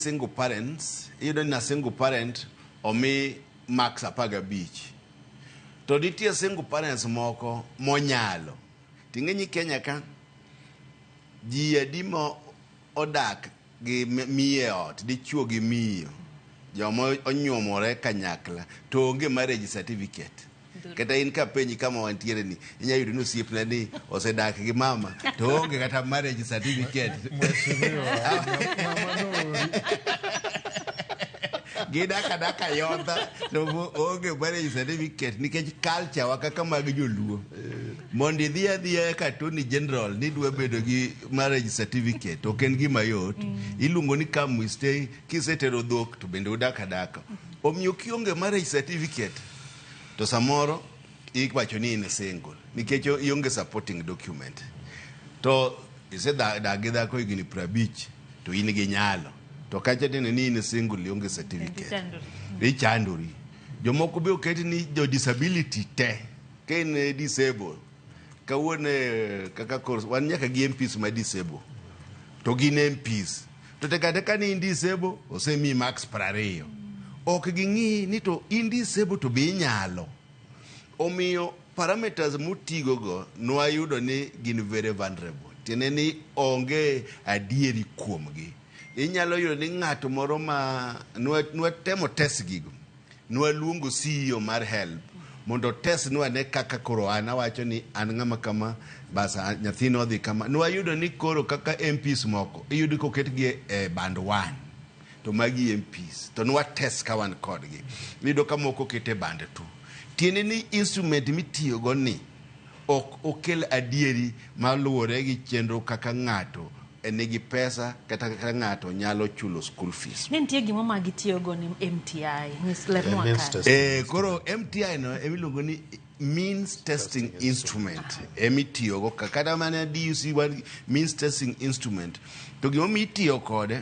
Single parents, iyudo ni na single parent omi marks 15. To nitie single parents moko monyalo. Ting'e ni Kenya ka ji adi ma odak gi miyo e ot, dichuo gi miyo, joma onyuomore kanyakla to onge marriage certificate. Kata in kapenji kama wantiere ni, inya yudo ni osiepna ni osedak gi mama to onge kata marriage certificate. Mheshimiwa, mama noori. Gidak adaka yodha to onge marriage certificate nikech culture wa kaka mag joluo. Mondo idhi adhiya ka Attorney General ni idwa bedo gi marriage certificate ok en gima yot. Iluongo ni come we stay, kisetero dhok to bende udak adaka. Omiyo kionge marriage certificate to samoro iwacho ni in single nikech ionge supporting document. To isedak gi dhako higni 50 to in gi nyalo. To kacha tineno ni in single ionge certificate. Ichandori. Ichandori. Jomoko be oket ni jo disability te. Ka in disable, kawuono kaka koro wan nyaka gi MPs ma disable. To gin MPs. To tek ateka ni in disable, osemiyi marks 20. Ok ging'i ni to in disable to be inyalo. Omiyo parameters mutigo go nwayudo ni gin very vulnerable. Tiende ni onge adieri kuomgi. Inyalo yudo ni ng'ato moro ma nwatemo test gigo. Nwaluongo CEO mar HELB mondo test nwa ne kaka koro an awacho ni an ng'ama kama bas nyathina odhi kama. Nwayudo ni koro kaka MPs moko iyudo koketgi e band 1 to magi MPs to nwa test ka wan kodgi. Iyudo ka moko oket e band 2. Tiende ni instrument mitiyogo ni ok okel adieri maluwore gi chenro kaka ng'ato nigi pesa kata kaka ng'ato nyalo chulo school fees. Ne nitie gimo ma gitiyogo ni MTI. Nyis lernwa Means kae. testing. Koro MTI no emiluongo ni means testing instrument emitiyogo kata mana DUC wan means testing instrument. To gimomiyo itiyo kode,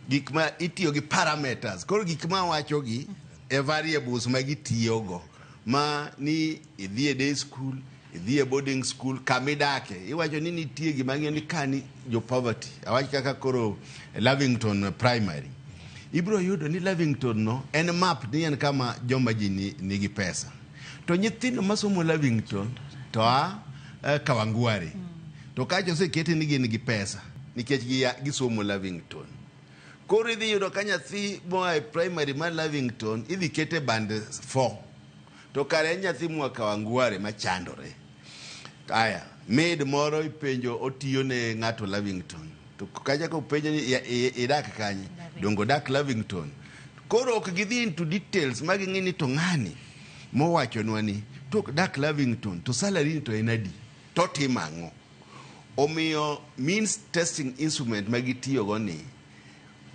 gik ma itiyo gi parameters. Koro gik ma awacho gi e variables ma gitiyogo ma ni idhi e day school, idhi e boarding school, kama idake. Iwacho ni nitie gima ng'iyo ni ka ni jo poverty. Awach kaka koro Lavington Primary. Ibiro yudo ni Lavington no en map ni en kama joma ji nigi pesa. To nyithindo masomo Lavington to a Kawangware. To kacha oseketi ni gin gi pesa nikech gisomo Lavington. Koro idhi yudo ka nyathi moa e primary mar Lavington idhi kete band 4. To kare en nyathi moa Kawangware machandore. Aya, maid moro ipenjo otiyo ne ng'ato Lavington. To kacha kopenjo ni idak kanye? Dongo odak Lavington. Koro ok gidhi into details ma ging'i ni to ng'ani mowachonwa ni to ok dak Lavington to salary ni to en adi? To timo ang'o? Omiyo means testing instrument ma gitiyogo ni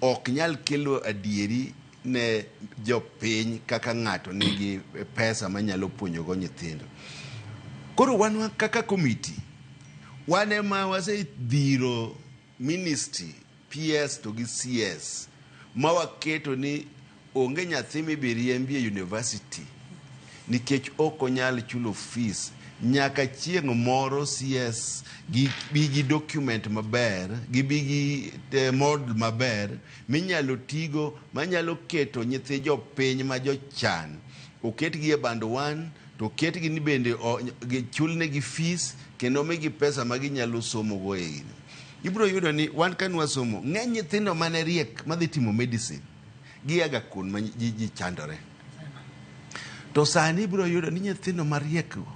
ok nyal kelo adieri ne jopiny kaka ng'ato nigi pesa manyalo puonjogo nyithindo. Koro wan kaka committee, wan ema wasedhiro ministry, PS to gi CS ma waketo ni onge nyathi mibi riembi e university nikech ok onyal chulo fees nyaka chieng' moro CS gi bi gi document maber, gibi gi model maber minyalo tigo manyalo keto nyithi jopiny ma jochan oketgi e band 1 to oketgi ni bende chulnegi fees kendo migi pesa ma ginyalo somo go e gini. Ibiro yudo ni wan ka nwasomo, ng'eny nyithindo mane riek madhi timo medicine giaga kuond ma ji chandore. To sani ibiro yudo ni nyithindo mariek go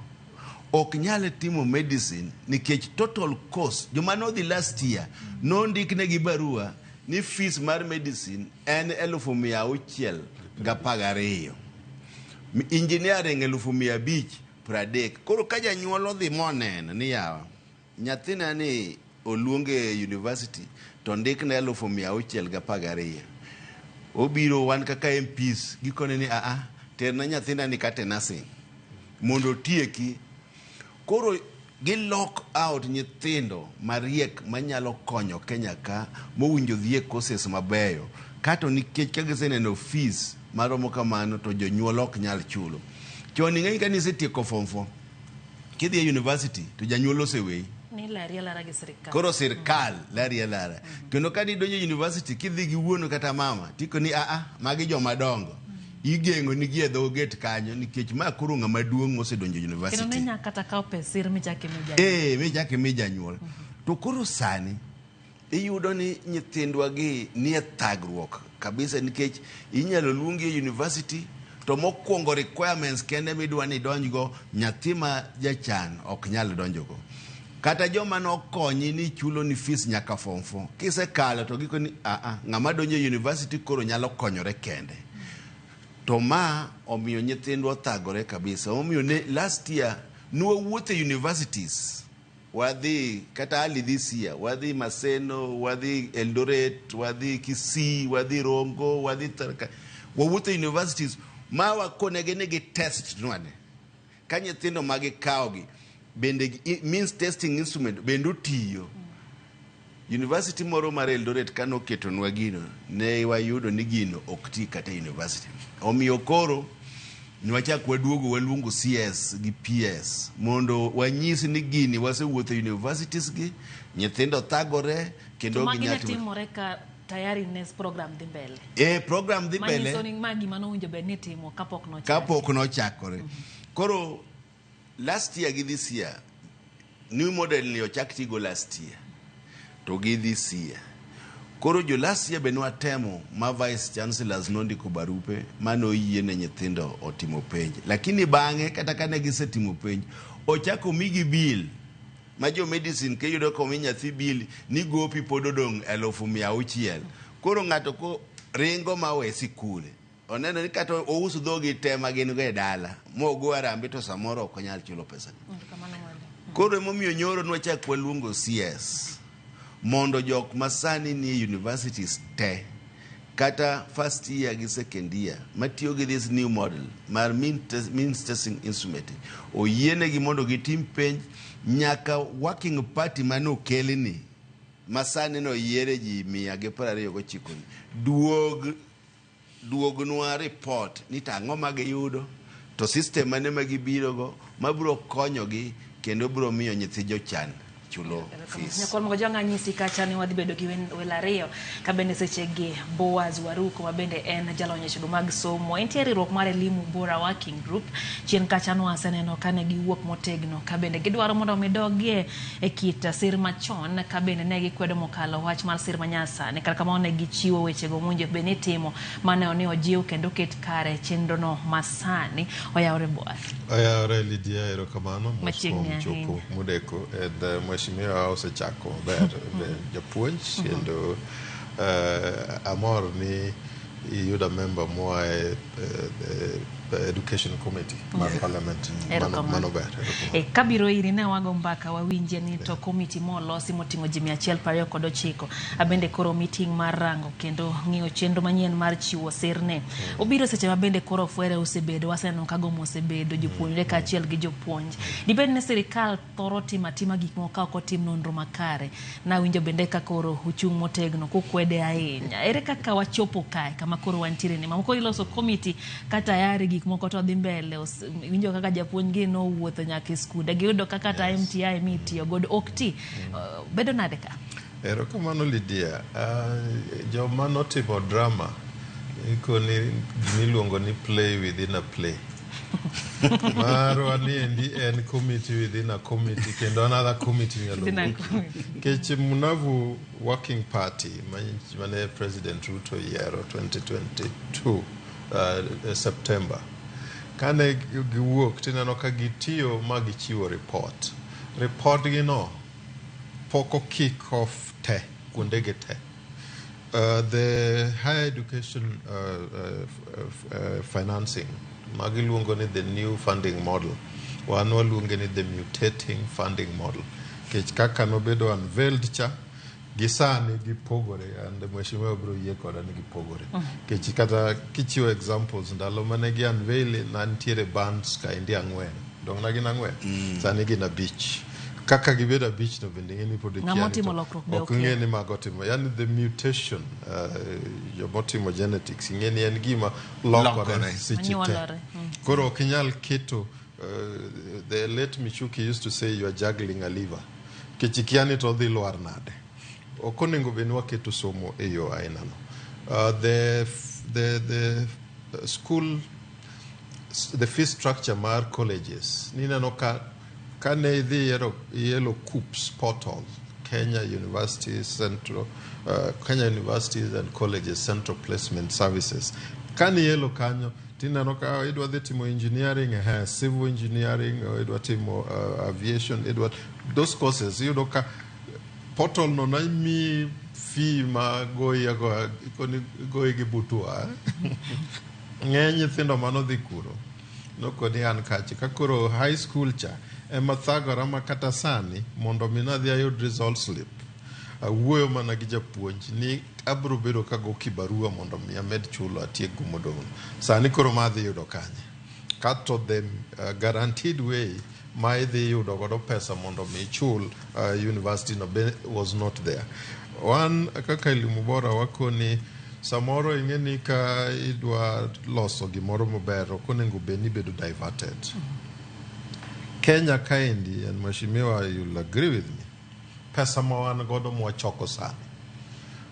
ok nyal timo medicine nikech total cost joma nodhi last year nondiknegi barua ni fees mar medicine en 612,000. Engineering 530,000. Koro ka janyuol odhi moneno ni yawa nyathina ni oluonge e university to ndikne 612,000. Obiro wan kaka MPs gikone ni aa terna nyathina ni kata e nursing mondo otieki. Koro gi lock out nyithindo mariek manyalo konyo Kenya ka mowinjo dhi e courses mabeyo kato nikech ka giseneno fees maromo kamano to jonyuol ok nyal chulo. Chon ing'e ka nisetieko form 4 kidhi e university to janyuol oseweyi. Ni lari alara gi sirikal. Koro sirkal lari alara. Kendo ka nidonjo e university kidhi gi wuonu kata mama, tiko ni aa, magi joma dongo. Igeng'o nigi e dho gate kanyo nikech ma koro ng'ama duong' mosedonjo Kendo university. ne nya kata kawo pes sir michak imi janyuol. Eh, michak imi janyuol. To koro sani iyudo ni nyithindwa gi nie thagruok kabisa nikech inyalo luongi e university to mokwongo requirements kende midwa ni idonjgo nyathi ma jachan ok nyal donjogo. Kata joma nokonyi ni chulo ni fees nyaka form 4 kisekalo to giko ni aa ng'ama donjo e university koro nyalo konyore kende. To ma omiyo nyithindwa othagore kabisa. Omiyo ne last year nwawuotho e universities wadhi kata early this year wadhi Maseno, wadhi Eldoret, wadhi Kisii, wadhi Rongo, wadhi Tharaka. Wawuotho e universities ma wakonegi ni gi test nwane ka nyithindo ma gikawogi bende means testing instrument bende otiyo. University moro mar Eldoret kanoketonwa gino ne wayudo ni gino ok ti kata e university. Omiyo koro nwachak waduogo waluongo CS gi PS mondo wanyis ni gini wasewuotho e universities gi nyithindo thagore kendo To ok magi ne ginyal timo. timore ka tayari ne program dhi mbele. E program dhi Manyiso mbele ni ma gima nowinjo bed ni itimo kapok nochaki. kapok nochakore. Koro last year gi this year new model ni ochak tigo last year to gi this year. Koro jo last year be nwatemo ma vice chancellors nondiko barupe manoyie ne nyithindo otimo penj. Lakini bang'e kata kane gisetimo penj, ochako migi bill ma jo medicine kiyudo komi nyathi bill ni gopi pod odong' 600,000. Koro ng'ato ko ringo ma we sikul oneno ni kata ous dhogi te ma gin go e dala mogo arambe to samoro ok onyal chulo pesa ni. Erokamano mwalimu. Koro emomiyo nyoro nwachak waluongo CS mondo jok masani nie universities te kata first year gi second year matiyo gi this new model mar means testing instrument oyienegi mondo gitim penj nyaka working party manokelni masani noyiere ji 129 ni duognwa report ni to ang'o ma giyudo to system mane ma gibirogo mabiro konyogi kendo biro miyo nyithi jochan chulo fees. Nyakwar Moko anyisi kacha ni wadhi bedo gi welo ariyo ka bende sechegi Boaz Waruko ma bende en jalony e wechego mag somo. Entie riwruok mar Elimu Bora Working Group. Chien kacha nwaseneno kane giwuok motegno ka bende gidwaro mondo mi dogie e kit sir machon ka bende ne gikwedo mokalo wach mar sir manyasani. Kata kamano ne gichiwo wechego mowinjo bed ni itimo mane ni ojiw kendo oket kare chenro no masani. Oyawore Boaz. Oyawore Lydia, erokamano mos Machiegni kuom chopo ahinya. modeko and mheshimiwa osechako maber japuonj kendo amor ni iyudo member moa e education committee mar parliament. Erokamano. Mano ber, erokamano. Kabiro iri ne wago mbaka wawinje ni to komiti molosi moting'o ji 129 abende koro meeting mar rango kendo ng'iyo chenro manyien mar chiwo sirne obiro seche ma bende koro fwere osebedo waseneno ka gomo osebedo jopuonjre kaachiel gi jopuonj dibed ni sirikal thoro timo atima gik moko ka ok otim nonro makare nawinjo bende ka koro uchung' motegno kukwede ahinya ere kaka wachopo kae kama koro wantiere ni mamoko iloso komiti ka tayari gik moko to dhi mbele winjo kaka japuonj gi nowuotho nyaka e skunde giyudo kaka kata MTI mitiyo godo ok ti. Bedo nade ka? Erokamano Lydia. Joma notimo drama ikoni gimiluongo ni play within a play. Marwa ni endi en committee within a committee kendo another committee minyalo Within a wuokie. committee. Nikech Munavu Working Party mane President Ruto yiero 2022 September kane giwuok tineno ka gitiyo ma gichiwo report. Report gi no pok o kick off te kuonde gi te. The higher education financing magiluongo ni the new funding model, wan waluonge ni the mutating funding model nikech kaka nobedo unveiled cha gi sani gipogore and mheshimiwa biro yie koda ni gipogore nikech kata kichiwo examples ndalo mane gi unveil na nitiere bands kaendi ang'wen dong' na gin ang'wen sani gin abich kaka gibedo abich no bende ing'e ni pod ikia Ng'ama ni otimo to lokruok be ok okia. ng'e ni mago otimo yani the mutation jomotimo genetics ing'e ni en gima lokore Lokore. seche te Manyuolore. Koro ok inyal keto the late Michuki used to say you are juggling a liver. Nikech ikia ni to odhi lwar nade. Ok onego bed ni waketo somo e yo aina no. The school, the fee structure mar colleges nineno ka kane idhi yiero KUCCPS portal, Kenya Universities Central Kenya Universities and Colleges Central Placement Services, kane ielo kanyo tineno ka idwa dhi timo engineering, civil engineering, or idwa timo aviation, idwa those courses, iyudo ka portal no namiyi fee ma goyi agoya ikoni goyi gi butwa. Ng'eny nyithindo manodhi kuro nokoni an kacha ka koro high school cha ema thagora ma kata sani mondo mi nadhi ayud result slip, awuoyo mana gi japuonj ni abro bedo kago kibarua mondo mi amed chulo atiek go modong'. Sani koro ma adhi yudo kanye kato the guaranteed way ma idhi yudo godo pesa mondo mi ichul university no be was not there. Wan kaka Elimu Bora wakoni samoro ing'e ni ka idwa loso gimoro maber, ok onego bed ni ibedo diverted. Kenya kaendi, and Mheshimiwa, you'll agree with me, pesa ma wan godo mwachoko sani,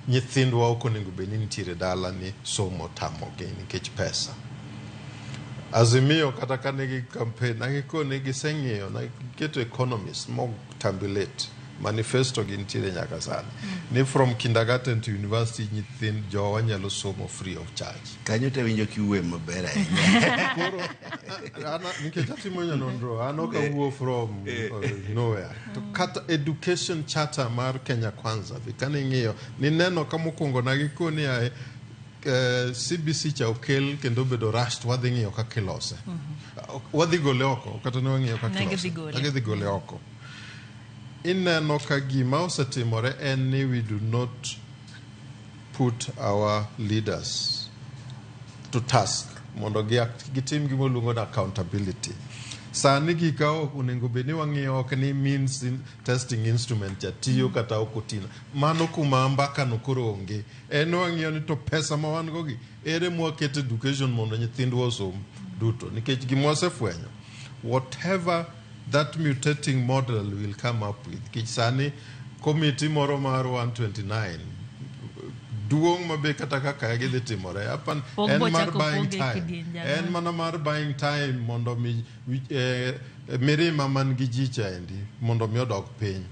nyithindwa ok onego bed ni nitiere dala ni somo tamogi nikech pesa. Azimio kata ka nigi campaign nagikoni giseng'iyo giketo economist mo tabulate manifesto gi nitiere nyaka sani ni from kindergarten to university nyithind jowa nyalo somo free of charge. Kanyo to awinjo kiwuoye maber ahinya. Koro nikech atimo nonro, an ok awuo from nowhere. To kata education charter mar Kenya Kwanza be kane ing'iyo nineno ka mokwongo nagikoni ae CBC cha okel kendo obedo rushed, wadhi ng'iyo kaka ilose, wadhi gole oko, kata ne wang'iyo kaka Ne ilose. gidhi gole. Ne gidhi gole oko. Ineno ka gima osetimore en ni we do not put our leaders to task mondo gitim gima luongo ni accountability. Sani gika ok onego bed ni wang'iyo ok ni means in, testing instrument cha tiyo kata ok otiyo. Mano kuma mbaka no koro onge. En wang'iyo ni to pesa ma wan go gi ere mwaketo education mondo nyithindwa osom duto, nikech gima wasefwenyo, whatever that mutating model will come up with, nikech sani committee moro mar 129 duong' mabe kata kaka gidhi timore apan Pok en mar bochako buying poge time kidienje en ang'wen. Mana mar buying time mondo mi mirima man gi ji chaendi mondo mi odog piny.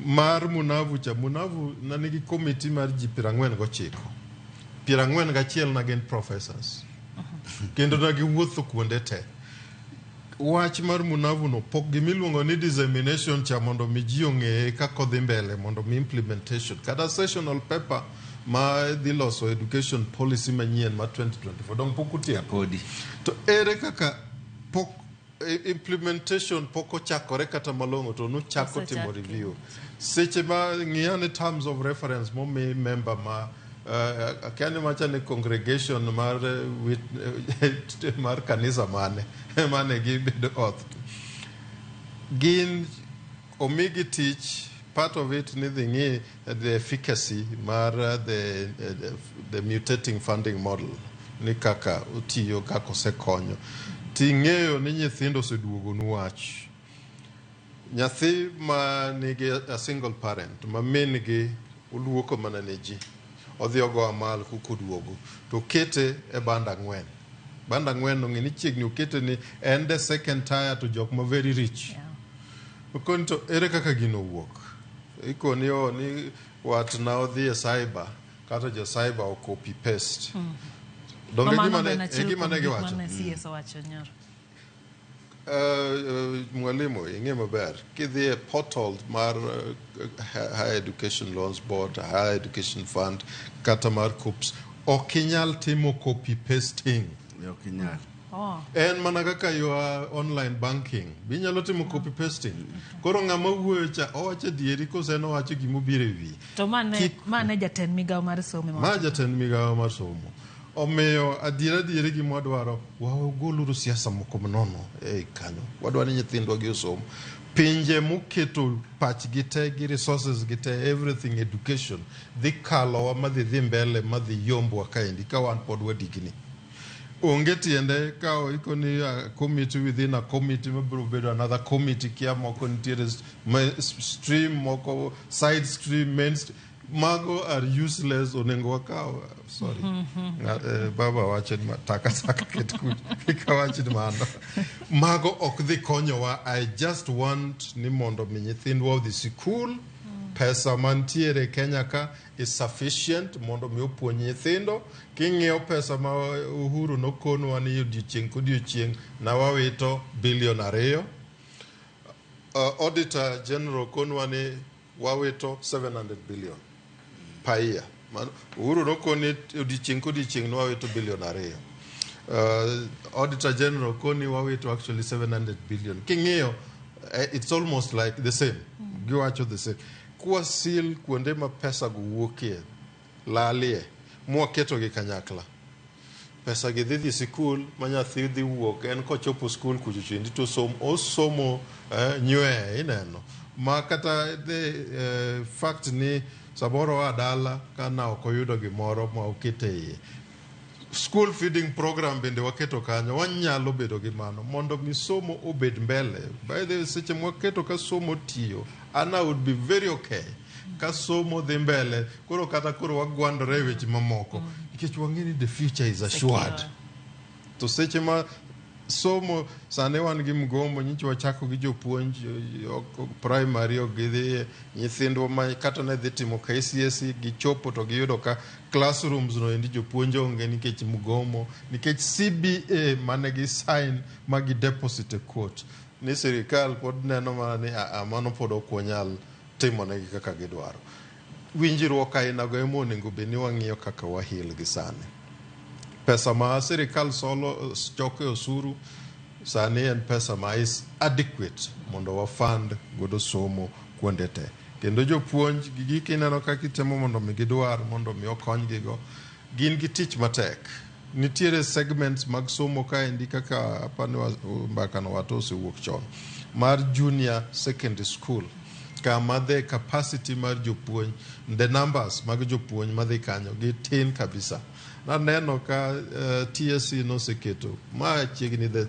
Mar Munavu cha, Munavu na nigi committee mar ji 49, 41 na gin professors kendo na giwuotho kuonde te. Wach mar Munavu no pok gimiluongo ni dissemination cha mondo mi ji ong'eye kaka odhi mbele, mondo mi implementation kata sessional paper ma dhi loso education policy manyien ma 2024 dong pok otieko. Podi. To ere kaka pok implementation pok ochakore kata malong'o to nuchako timo Osechak. Review seche ma ng'iya ni terms of reference momi member ma akia ni macha ni congregation mar mar kanisa mane mane gibedo oath gin omigi tich. Part of it ni dhi ng'i the efficacy mar the mutating funding model ni kaka otiyo, kaka osekonyo. Ting'eyo ni nyithindo oseduogonu wach, nyathi ma nigi a single parent ma min gi oluoko mana ne ji odhi ogo amal kokoduogo to kete e band 4, band 4 no ng'e ni chiegni okete ni en the second tier to jok ma very rich. Okoni to ere kaka gino wuok? Ikoni o ni watna odhi e cyber kata jo cyber o copy paste. Donge Mano gima be en ne, e achiel gima kuom ne gik giwacho. mane CS owacho nyoro. Mwalimu ing'e maber kidhi e portal mar Higher Education Loans Board, Higher Education Fund kata mar KUCCPS, ok inyal timo copy pasting. Ok inyal. Oh. En mana kaka your online banking binyalo timo copy pasting. Koro ng'ama wuoyo cha owacho adieri kose en owacho gimobiro e wiye? To mane jatend migawo mar somo ema Ma wacho. Jatend migawo mar somo. Omiyo adiera adieri gima wadwaro, wagoluru siasa moko manono ei kanyo. Wadwaro ni nyithindwa gi osom. Pinje moketo pachgi te gi resources gi te everything education dhi kalowa madhi dhi mbele madhi yombwa kaendi ka wan pod wadigni. Onge tiende kawo ikoni a committee within a committee mabiro bedo another committee, kia moko nitiere stream moko, side stream, main stream. Mago are useless. Onego wakaw, sorry. Baba wacho ni taka taka ket kucho, kik awach ni mano mago ok dhi konyowa. I just want ni mondo mi nyithindwa odhi sikul. Pesa mantiere Kenya ka is sufficient mondo mi opuonj nyithindo. King'iyo pesa ma Uhuru nokonwa ni odiochieng' kodiochieng' na wawito bilion 2, Auditor General konwa ni wawito 700 billion per year. Uhuru nokoni odiochieng' kodiochieng' ne wawito bilion 2. Auditor General koni wawito actually 700 billion. King'iyo, it's almost like the same. Giwacho the same. Kwasil kuonde ma pesa go wuokie, lalie, mwaketogi kanyakla. Pesa gi dhi dhi sikul ma nyathi dhi wuok en kochopo skul kucho chendi to osomo nywe ineno ma kata the fact ni samoro oa dala ka na ok oyudo gimoro ma okete iye. School feeding program bende waketo kanyo, wanyalo bedo gi mano mondo mi somo obed mbele. By the way, seche mwaketo ka somo tiyo, an I would be very okay ka somo dhi mbele. Koro kata koro wagwandore e weche mamoko nikech wang'e ni the future is assured. Secure. To seche ma somo sani wan gi mgomo, nyicha wachako gi jopuonj primary, ok gidhi nyithindwa ma kata ne dhi timo KCSE gichopo to giyudo ka classrooms no endi jopuonj onge nikech mgomo, nikech CBA mane gi sign ma gi deposit e court ni sirikal pod neno mana ni "Ah, ah, mano pod ok wanyal timonegi kaka gidwaro." Winjruok ainago ema onego bed ni wang'iyo kaka wahil gi sani. Pesa ma sirikal solo choko e osuru sani en pesa ma is adequate mondo wafund godo somo kuonde te. Kendo jopuonj gi gik ineno kaka itemo mondo mi gidwar mondo mi okonygigo, gin gi tich matek. Nitiere segments mag somo kaendi kaka apani mbaka no wato osewuok chon mar junior secondary school, kama the capacity mar jopuonj, the numbers mag jopuonj madhi kanyo gitin kabisa. Naneno ka TSC noseketo ma chiegni the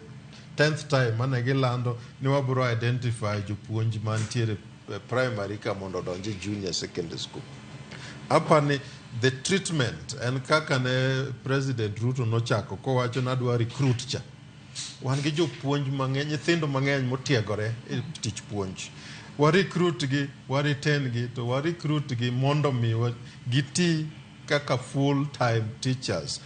10th time mane gilando ni wabro identify jopuonj mantiere primary ka mondo odonj e junior secondary school. Apani the treatment en kaka ne President Ruto nochako kowacho ni adwa recruit cha. Wan gi jopuonj mang'eny, nyithindo mang'eny motiegore e tich puonj. Wa recruit gi, wa retain gi, to wa recruit gi mondo mi giti kaka full time teachers,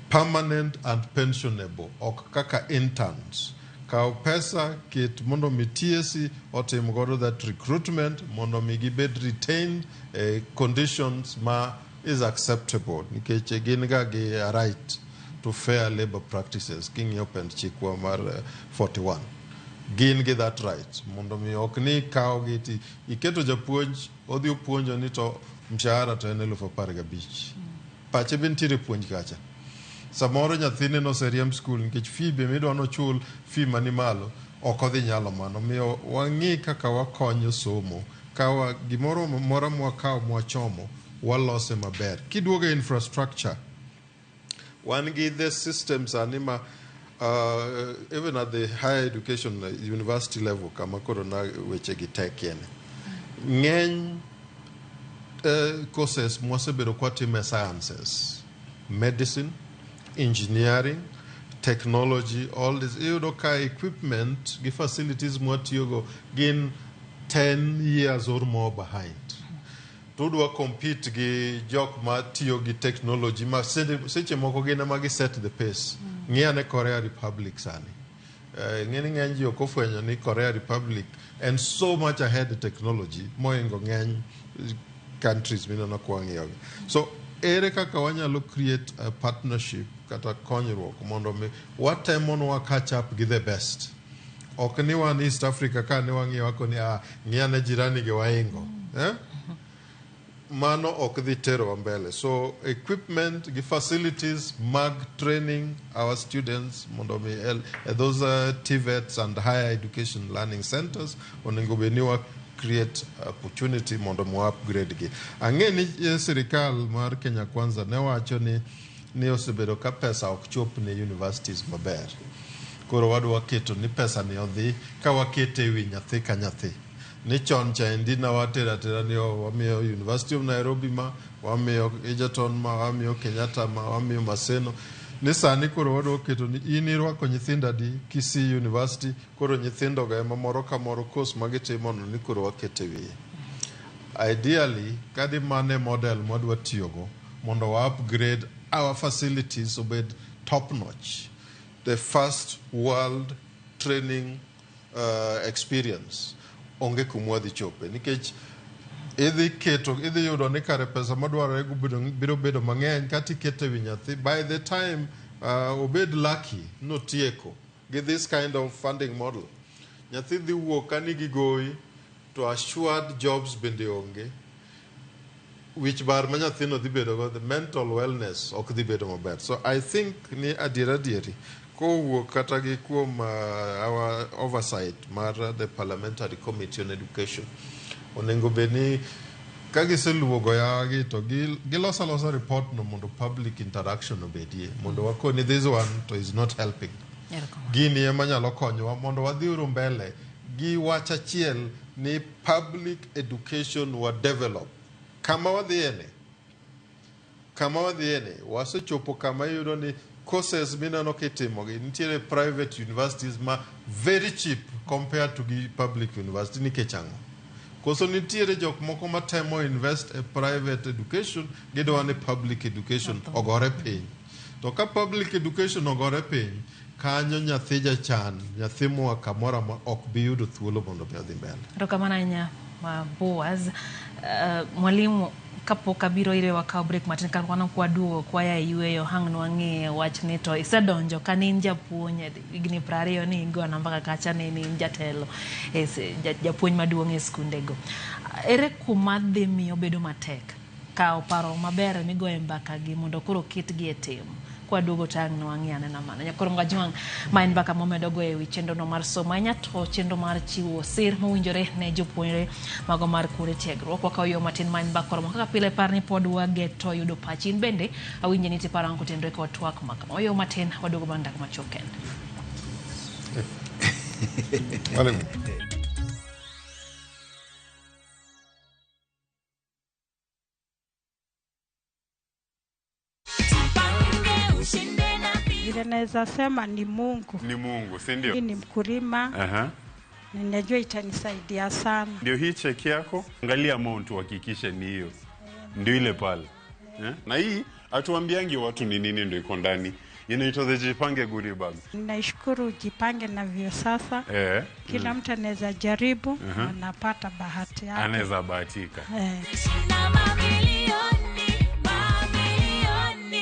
permanent and pensionable, ok kaka interns. Kaw pesa ket mondo mi TSC otim godo that recruitment mondo mi gibed retained e conditions ma is acceptable, nikech gin ga gi a right to fair labor practices. King'iyo pend chikwa mar 41, gin gi that right mondo mi ok ni kaw gi ti iketo japuonj odhi opuonjo ni to mshahara to en 15,000. Pache be nitiere puonj kacha. Samoro nyathine noseriemb skul nikech fee be midwa nochul fee mani malo, ok odhi nyalo mano. Omiyo wang'i kaka wakonyo somo kawa gimoro mora mwakawo mwachomo walose maber. Kiduogo e infrastructure, wan gi the system sani ma even at the higher education, university level, kama koro na weche gi tekie ni ng'eny courses mwasebedo kwatimo e sciences, medicine, engineering, technology, all this, iyudo ka equipment gi facilities mwatiyogo gin 10 years or more behind. Tudwa compete gi jok ma tiyo gi technology ma seche moko gin ema gi set the pace. Ng'i ane Korea Republic sani. Ng'eni ng'eny ji ok ofwenyo ni Korea Republic en so much ahead e technology mohingo ng'eny countries mineno kwang'iyogi. So ere kaka wanyalo create a partnership kata konyruok mondo mi watemo nwa catch up gi the best? Ok ni wan East Africa ka ne wang'iyo wako ni ah, ng'i ane jirani gi waingo, eh? Mano ok dhi terowa mbele. So equipment gi facilities mag training our students mondo mi those TVETs and higher education learning centers onego bed ni wa create opportunity mondo mi wa upgrade gi. Ang'e ni sirikal mar Kenya Kwanza ne wacho ni ni osebedo ka pesa ok chop ne universities maber. Koro wadwa keto ni pesa ni odhi ka wakete e wi nyathi ka nyathi. Ni chon cha endi na watero atera ni oh, wamiyo University of Nairobi ma, wamiyo Egerton ma, wamiyo Kenyatta ma, wamiyo Maseno. Ni sani koro wadwa keto ni in irwako nyithindo adi Kisii University, koro nyithindo go ema moro ka moro course ma gitimo no ni koro wakete wiye. Ideally, kadi mane model mwadwa tiyogo mondo wa upgrade our facilities obed top notch. The first world training experience onge kuma wadhi chope nikech idhi keto idhi yudo ni kare pesa madwarore go biro bedo mang'eny kata ikete wi nyathi by the time obed lucky notieko gi this kind of funding model nyathi dhi wuok ka nigi gowi to assured jobs bende onge wich bar ma nyathino dhi bedo go the mental wellness ok dhi bedo maber so i think ni adier adieri kowuok kata gi kuom our oversight mar the parliamentary committee on education onego bed ni ka giseluwo goyawagi to giloso alosa report no mondo public interaction obedie mondo wakoni this one to is not helping Erokamano. gini ema nyalo konyowa mondo wadhi uru mbele gi wach achiel ni public education wa develop kama wadhiye kama wadhiye ni wasechopo kama iyudo ni courses mineno kitimogi nitiere private universities ma very cheap compared to gi public university nikech ang'o koso nitiere jok moko matemo invest e private education gidwa ni public education ogore piny to ka public education ogore piny kanyo nyathi jachan nyathi moa kamoro amora ok bi yudo thuolo mondo mi odhi mbele Erokamano ahinya ma Boaz. Mwalimu kapok abiro ire wakaw break matin ka wan kwaduogo kwaya e yueyo hang' nwang'e wachni to isedonjo ka ne in japuonj higni 20 ni igona mbaka kacha ne in jatelo e japuonj maduong' e skundego. Ere kuma dhi miyo bedo matek kawo paro maber migoye mbaka gi mondo koro ketgi e tim kwaduogo to ang' nwang'i anena mano nyakoro Ngajwang' ma en mbaka momedo goyo ewi chenro no mar somo ahinya to chenro mar chiwo sir mowinjore ne jopuonjre mago mar kuonde tiegruok wakawo yo matin ma en mbaka koromo kaka pile par ni pod wageto yudo pachi in bende awinje ni tiparo ang'o kotenore kod twak ma kama yo matin waduogo bang' dakika machuok kende. Mwalimu. Vile naweza sema ni Mungu. Ni Mungu, si ndio? Mimi ni mkulima. Ninajua itanisaidia sana. Ndio hii cheki yako, angalia amount uhakikishe ni hiyo, ndio ile pale eh? Na hii hatuambiangi watu ni nini ndio iko ndani, inaitwa the Jipange goodie bag. Ninaishukuru Jipange na Viusasa. Kila mtu anaweza jaribu, anapata bahati yake. Anaweza bahatika. Shinda mamilioni, mamilioni.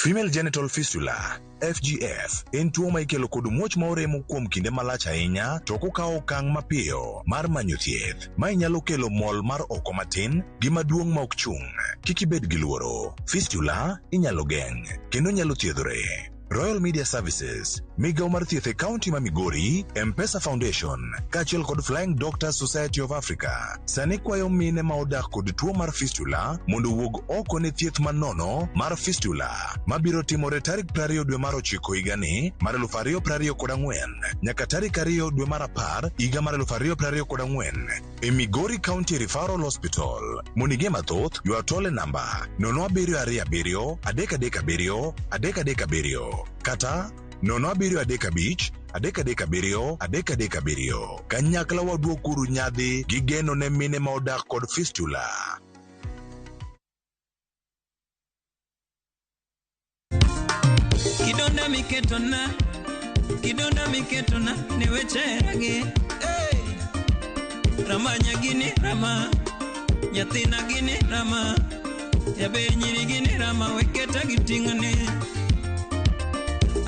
Female genital fistula FGF en tuo ma ikelo kod muoch ma oremo kuom kinde malach ahinya to ok okawo okang' mapiyo mar manyo thieth. Mae nyalo kelo mol mar oko matin gi maduong' ma ok chung'. Kik ibed gi luoro. Fistula inyalo geng' kendo nyalo thiedhore. Royal Media Services, migawo mar thieth e kaunti ma Migori, M-Pesa Foundation, kaachiel kod Flying Doctors Society of Africa, sani kwayo mine ma odak kod tuo mar fistula mondo owuog oko ne thieth manono mar fistula mabiro timore tarik 20 dwe mar ochiko higani mar 2024 nyaka tarik 2 dwe mar 10 higa mar 2024 e Migori County Referral Hospital. Mondo ing'e mathoth, ywa tol e namba 0727 337 337 kata 0735 337 337. Kanyakla waduokuru nyadhi gi geno ne mine ma odak kod fistula. Kidonda miketona, kidonda miketona ni wecheragi. Hey! Ramanya gini rama, nyathina gini rama, jaber nyiri gini rama, weketa gi ting'ni.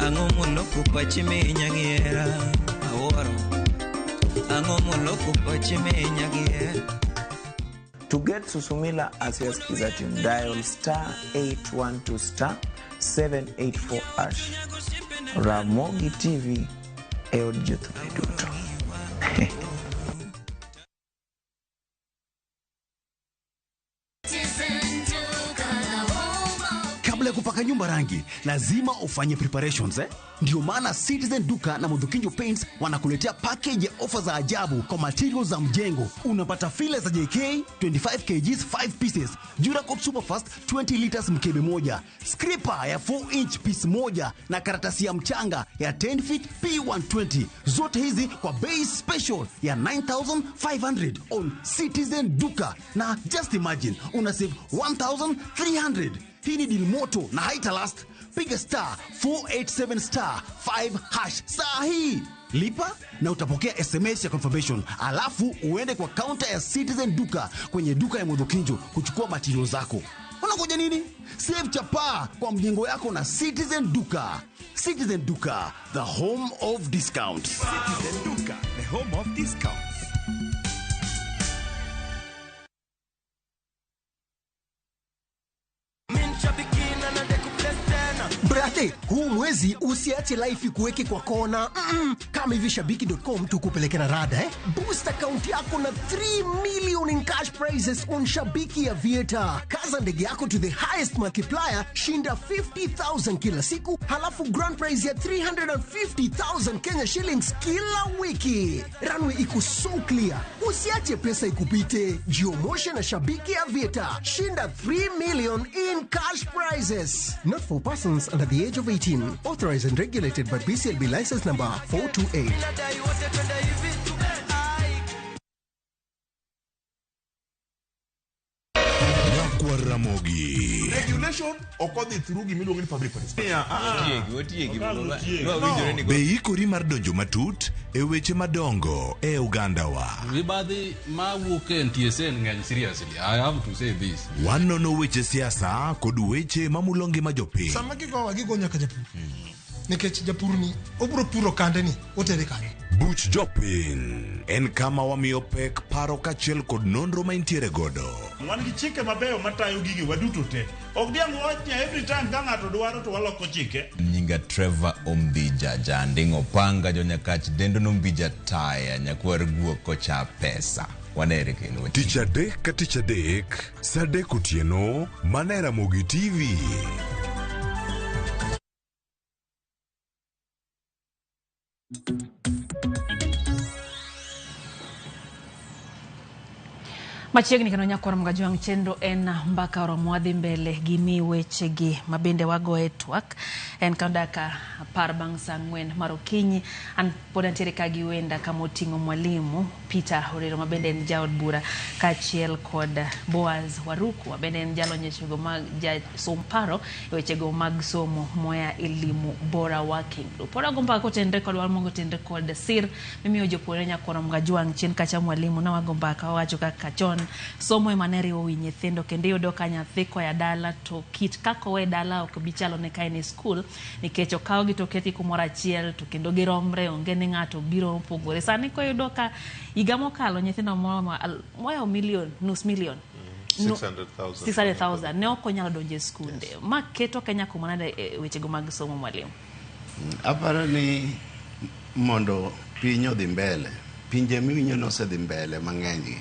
Ang'o moloko pachi minya gi hera? Awuoro. Ang'o moloko pachi minya gi hera? To get Susumila as your Skiza tune, dial star 812 star 784 hash. Ramogi TV e od jothumbe duto. Kabla ya kupaka nyumba rangi, lazima ufanye preparations eh? Ndio maana Citizen Duka na Mudhukinjo Paints wanakuletea package ya ofa za ajabu kwa materials za mjengo. Unapata file za JK 25 kgs 5 pieces, Duracoat Superfast 20 liters mkebe moja, scraper ya 4 inch piece moja na karatasi ya mchanga ya 10 feet P120. Zote hizi kwa bei special ya 9500 on Citizen Duka, na just imagine una save 1300. Hii ni deal moto na haita last. Piga star 487 star 5 hash saa hii, lipa na utapokea SMS ya confirmation, alafu uende kwa kaunta ya Citizen Duka kwenye duka ya Mudhukinjo kuchukua material zako. Unangoja nini? Save chapaa kwa mjengo yako na Citizen Duka. Citizen Duka, the home of discounts. Citizen Duka, the home of discounts. Brate, huu mwezi usiache life ikuweke kwa kona. Kama hivi shabiki.com tukupeleke na rada eh? Boost account yako na 3 million in cash prizes on Shabiki ya Vieta. Kaza ndege yako to the highest multiplier, shinda 50,000 kila siku, halafu grand prize ya 350,000 Kenya shillings kila wiki. Runway iko so clear. Usiache pesa ikupite. Jiomoshe na Shabiki ya Vieta. Shinda 3 million in cash prizes. Not for persons under the age of 18. Authorized and regulated by BCLB license number 428. Ramogi. Regulation ok odhi through gimiluongo ni public participation. Be ikori mar donjo matut e weche madongo e ogandawa. Mibadhi mawuok e NTSA ng'eny seriously. I have to say this. Wanono weche siasa kod weche mamulo ngima jopiny. Sama gigowa gigo nyaka japur. Nikech japur ni obro puro kande ni otere kanye. Buch jopiny en kama wamiyo pek paro kaachiel kod nonro ma intiere godo. Wan gi chike mabeyo matayo gigi waduto te. Ok diang' wach ni every time ka ng'ato dwaro to waloko chike. Nyinga Trevor Ombija Janding'o Panga Jonyakach Dendo Nombija Taya Nyakwar Guok Kocha Pesa. Wanere kendo. Tich adek ka tich adek, saa adek otieno, mana e Ramogi TV. Machiegni kendo nyakwar Mgajwang' chenro en mbaka oromo wadhi mbele gi mi wechegi mabende wagoye twak en ka dakika 10 bang' saa 4 mar okinyi. An pod antiere ka gi wenda kama oting'o mwalimu Peter Orero mabende en jaod bura kaachiel kod Boaz Waruku mabende en jalony e wechego mag jasom paro e wechego mag somo moya Elimu Bora Working Group. Pod wago mbaka kotenre kod wan mogo tenre kod sir mimiyo jopuonjre nyakwar Mgajwang' chien kacha mwalimu ne wago mbaka wawacho kaka chon somo ema ne riwo wi nyithindo kendo iyudo ka nyathi koya dala to kit kaka owe dala ok bi chalone ka en e skul nikech okawgi to oketgi kumoro achiel to kendo giromre onge ni ng'ato biro mopogore. Sani koyudo ka higa mokalo nyithindo moyo milion nus milion 600,000 ne ok onyalo donjo e skunde. Ma keto Kenya kuma nade e wechego mag somo mwalimu? Aparo ni mondo piny odhi mbele, pinje miwinjo nosedhi mbele mang'eny gi,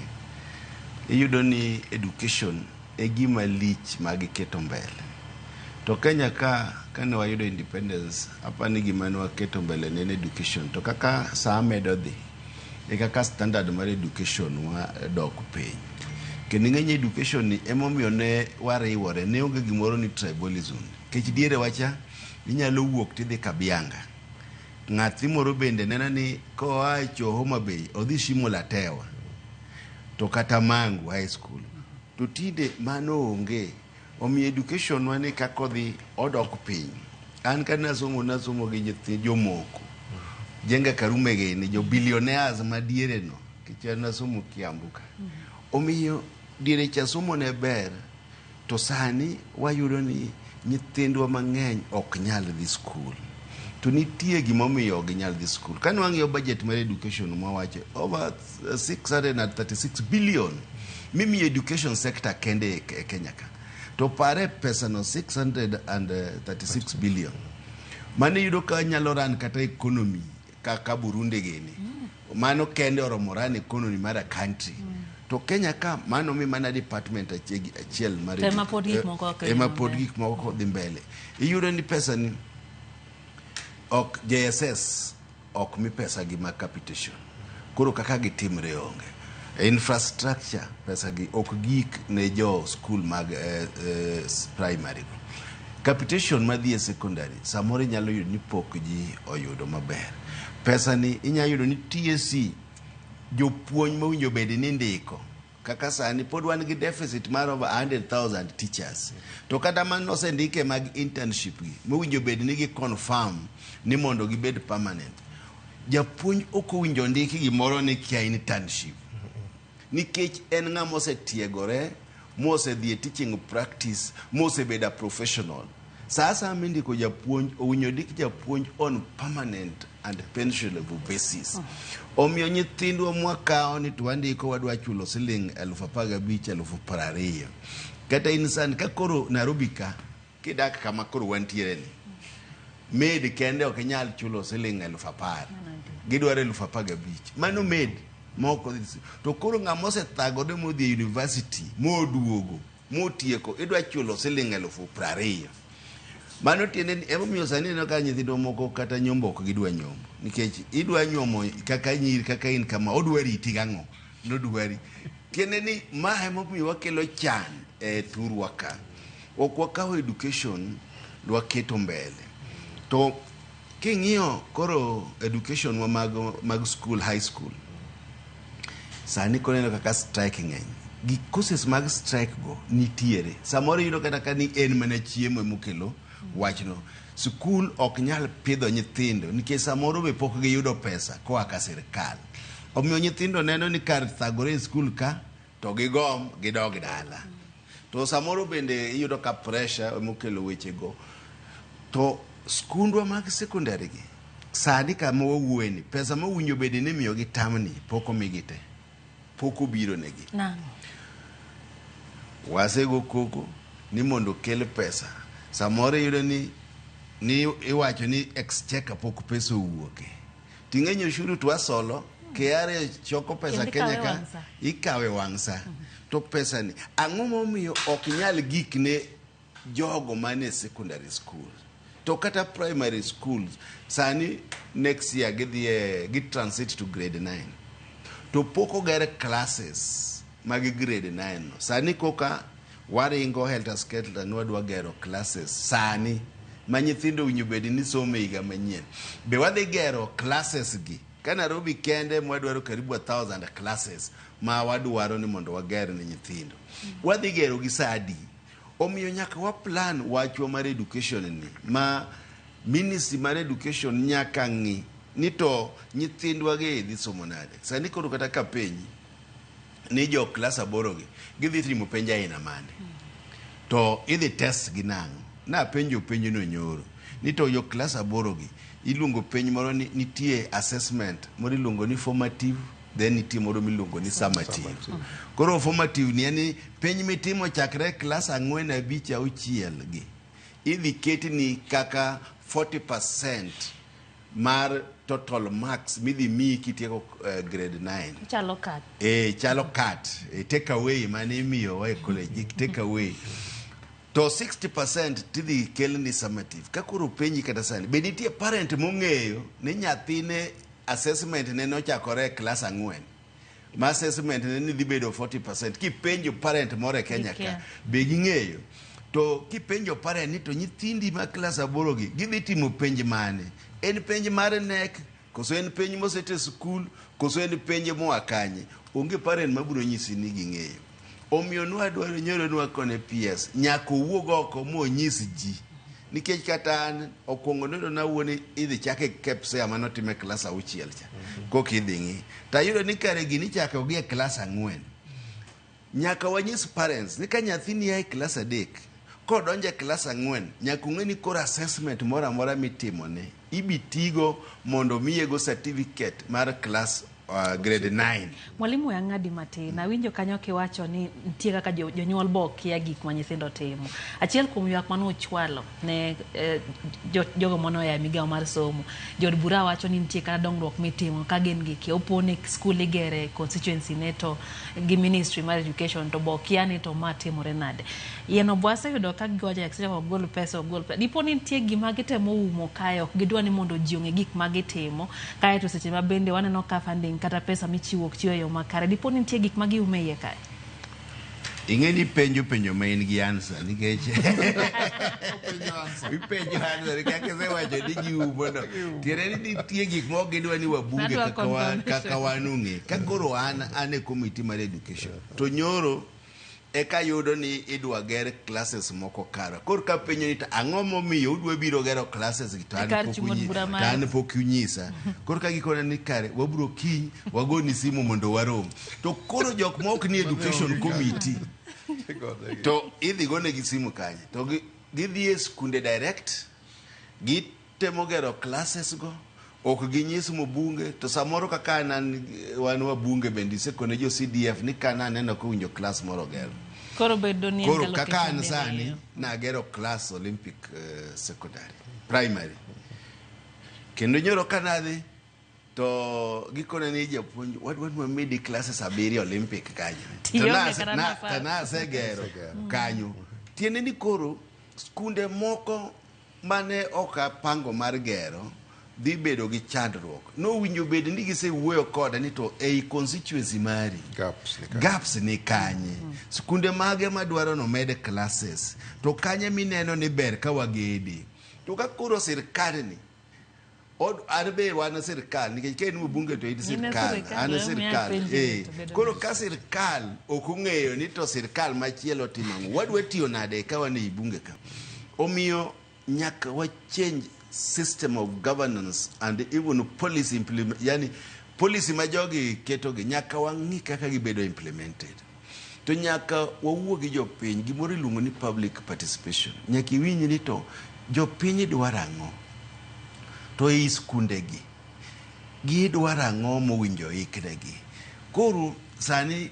iyudo ni education e gima lich ma giketo mbele. To Kenya ka kane wayudo independence, apani ni gima ne waketo mbele ne en education. To kaka saa medo dhi, e kaka standard mar education wa dok piny. Kendo ing'eny education ni emomiyo ne wariwore, ne onge gimoro ni tribalism. Nikech diere wacha, inyalo wuok tidhi Kabianga. Ng'athi moro bende neno ni koa e Homa Bay, odhi Shimo la Tewa. To kata Mangu High School. To tinde mano onge. Omiyo education wa ni kaka odhi odok piny. An kane asomo, nasomo gi nyithi jomoko. Jenga Karume gini, jo billionaires madiere no. Nikech an nasomo Kiambu ka. Omiyo diere cha somo ne ber, to sani wayudo ni nyithindwa mang'eny ok nyal dhi skul. To nitie gimomiyo ok ginyal dhi skul. Kane wang'iyo budget mar education mwawacho over 636 billion mimiyo education sector kende e Kenya ka. To pare pesa no 636 billion. Mano iyudo ka nyalo run kata economy kaka Burundi gini. Mano kende oromo run economy mar a country. To Kenya ka mano mi mana department achiel mar To ema pod gik moko ok dhi ema pod maber. gik moko dhi mbele. Iyudo ni pesa ni ok JSS ok mi pesa gi mag capitation. Koro kaka gitimre onge. Infrastructure pesa gi ok gik ne jo school mag primary go. Capitation madhi e secondary samoro inyalo yudo ni pok ji oyudo maber. Pesa ni inyalo yudo ni TSC jopuonj mowinjo bed ni ndiko kaka sani pod wan gi deficit mar over 100,000 teachers to kata mano osendike mag internship gi mowinjo bed ni gi confirm ni mondo gibed permanent japuonj ok owinjo ndiki gimoro ni kia internship nikech en ng'ama osetiegore mosedhi e teaching practice mosebedo a professional sa asaya mindiko japuonj owinjo ndik japuonj on permanent and pensionable basis omiyo nyithindwa mwakawo ni to wandiko wadwa chulo siling 15,000 20,000 kata in sani ka koro Nairobi ka kidak kama koro wantiere ni maid kende ok inyal chulo siling 10,000 gidwaro 15,000 mano maid moko to koro ng'ama osethagore modhi e university moduogo motieko idwa chulo siling 20,000 mano tiende ni emomiyo sani ineno ka nyithindwa moko kata nyombo ok gidwa nyombo nikech idwa nyuomo kaka nyiri kaka in kama odwa riti gang'o nodwari tiende ni ma emomiyo wakelo chan e thurwa ka ok wakawo education dwaketo mbele to king'iyo koro education wa mag school high school sani koro ineno kaka strike ng'eny gi causes mag strike go nitiere samoro iyudo kata ka ni en mana chiemo emokelo wachno skul ok nyal pidho nyithindo nikech samoro be pok giyudo pesa koa ka sirikal omiyo nyithindo neno ni kar thagore e skul ka to gigom gidog dala to samoro bende iyudo ka pressure emokelo wechego to skundwa mag sekondari gi sani kama wawuoye ni pesa mowinjo bed ni imiyogi tamni pok omigi te pok obiro negi Nang'o? wasego koko ni mondo okel pesa samoro iyudo ni iwacho ni exchequer pok pesa owuoke ting'eny ushuru to wasolo KRA choko pesa Kendo Kenya ikawe ka wang' sa. ikawe wang' sa to pesa ni ang'o momiyo ok nyal gik ne jogo mane secondary school to kata primary schools sani next year gidhi e gi transit to grade 9 to pok oger classes mag grade 9 no sani koka waringo helter skelter ni wadwa gero classes sani ma nyithindo owinjo bed ni somo e higa manyien be wadhi gero classes gi ka Nairobi kende mwadwaro karibu 1000 classes ma wadwaro ni mondo wager ne nyithindo wadhi gero gi sa adi omiyo nyaka wa plan wachwa mar education ni ma ministry mar education nyaka ng'i ni to nyithindwa gi dhi somo nade sani koro kata ka penji ni jo klas aboro gi gidhi timo penj aina mane to idhi test gi nang'o napenjo penjo no nyoro ni to jo klas aboro gi iluongo penj moro ni nitie assessment moro iluongo ni formative then nitie moro miluongo ni summative koro formative ni en ni penj mitimo chakre klas 4 5 6 gi idhi ketni kaka 40% mar total marks midhi miyi kitieko grade 9 Chalo kat. e chalo kat e take away mane imiyowa e college gi take away to 60% tidhi kelni summative ka koro penji kata sani be nitie parent mong'eyo ni nyathine assessment ne nochakore e klas 4 ma assessment ne ni dhi bedo 40% kipenjo parent moro e Kenya ka Gikia. be ging'eyo to kipenjo parent ni to nyithindi ma klas 8 gi gidhi timo penj mane en penj mar KNEC koso en penj mosete skul koso en penj moa kanye onge parent mabiro nyisi ni ging'eyo omiyo nwadwaro nyoro nwakone PS nyaka owuog oko monyis ji nikech kata an okwongo noyudo nawuo ni idhi chak e KPSEA manotim e klas 6 cha koka idhi ng'i tayudo ni kare gini ichako gi e klas 4 nyaka wanyis parents ni ka nyathini a e klas 3 kodonjo e klas 4 nyaka ong'e ni koro assessment moro amora mitimone ibi tigo mondo miyego certificate mar klas grade 9. Mwalimu we ang'adi matin. Awinjo kanyo kiwacho ni nitie kaka jonyuol bo kia gik ma nyithindo timo. Achiel kuom ywak mane uchwalo ne jogo mane oa e migawo mar somo, jood bura wacho ni nitie kata dongruok mitimo ka gin gi kia. Opo ni skul igere constituency ne to gi ministry mar education to bo kia ni to ma timore nade. Yien obwa aseyudo ka giwacho ni seche ogol pesa ogol pesa. Dipo ni nitie gima gitemo umo kae ok gidwa ni mondo ji ong'e gik ma gitimo. Kae to seche ma bende waneno ka funding kata pesa michiwo ok chiw e yo makare. Dipo ni nitie gik ma giumo e iye kae. Ing'e ni penjo penjo ma in gi answer nikech ipenjo answer nikech kaka isewacho ni giumo no tiende ni nitie gik ma ok gidwa ni wabunge Adwa kaka wan confirmation. kaka wan ong'e ka koro an e committee mar education to nyoro eka yudo ni idwa ger classes moko kara koro ka penjo ni to ang'o momiyo udwa biro gero classes gi to an Kar pok chung' od bura to mari. an pok unyisa koro ka gikona ni kare wabiro kiny wagoni simu mondo warom to koro jok ma ok ni education committee to idhi gonegi simu kanye to gidhi e skunde direct gitemo gero classes go ok ginyis mbunge to samoro kaka an wan wabunge bende isekone jo CDF ni ka naneno kowinjo class moro ger Koro bedo ni en koro ga kaka an location sani diriyo. nagero class Olympic secondary primary kendo nyoro ka nadhi to gikone ni japuonj wadwa ni wamedi classes 7 Olympic kanyo to Tionge kata nafas. to nasegero kanyo tiende ni koro skunde moko mane ok apango mar gero dhi bedo gi chandruok nowinjo bed ni gisewuoyo koda ni to ei constituency mari gaps ni kanye skunde mage madwaro nomed classes to kanye mineno ni ber ka wagede to ka koro sirkal ni an be wan sirkal nikech ka in mbunge to in In e sirkal sirkal, an omiyo sirkal apenji to bedo koro ka sirkal ok ong'eyo ni to sirkal machielo timo ang'o wadwa tiyo nade ka wan ei bunge ka omiyo nyaka wa change system of governance and even policy implement yani policy ma jogi ketogi nyaka wang'i kaka gibedo implemented to nyaka wawuo gi jopiny gimoro iluongo ni public participation nyaka iwinj ni to jopiny dwaro ang'o to ei skundegi gidwaro ang'o mowinjo iknegi koro sani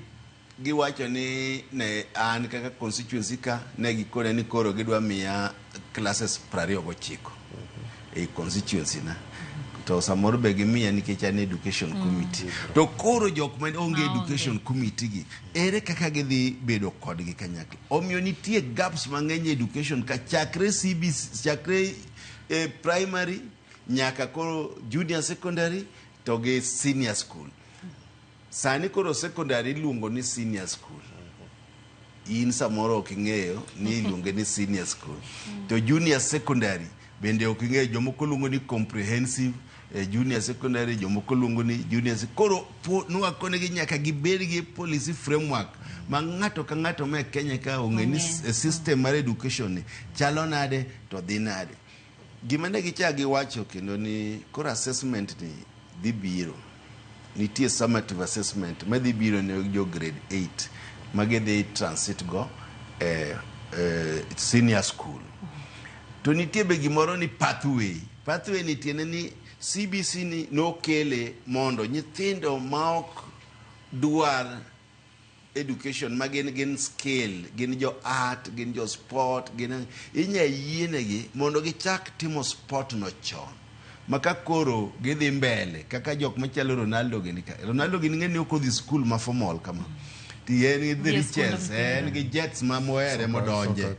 giwacho ni ne an kaka constituency ka ne gikone ni koro gidwa miya classes 29 ei constituency na to samoro be gimiya nikech an education committee to koro jok ma onge education committee gi ere kaka gidhi bedo kodgi kanyakla omiyo nitie gaps mang'eny e education ka chakre CBC chakre primary nyaka koro junior secondary to gi senior school sani koro secondary iluongo ni senior school in samoro ok ing'eyo ni iluonge ni senior school to junior secondary bende ok ing'eyo jomoko luongo ni comprehensive junior secondary jomoko luongo ni junior koro nwakonegi nyaka gibed gi policy framework ma ng'ato ka ng'ato ma e Kenya ka ong'e ni system mar education ni chalo nade to dhi nade gima ne gichak giwacho kendo ni koro assessment ni dhi biro nitie summative assessment madhi biro ne jo grade 8 ma gidhi transit go senior school to nitie be gimoro ni pathway pathway ni tiende ni CBC ni nokele mondo nyithindo ma ok dwar education ma gin skill gin jo art gin jo sport gin inya yienegi mondo gichak timo sport no chon ma ka koro gidhi mbele kaka jok machalo Ronaldo gini ka Ronaldo gini ng'e ni ok odhi skul ma formal kama ti en gi the Dhi e skund riches mpira. en gi jets ma mohere modonje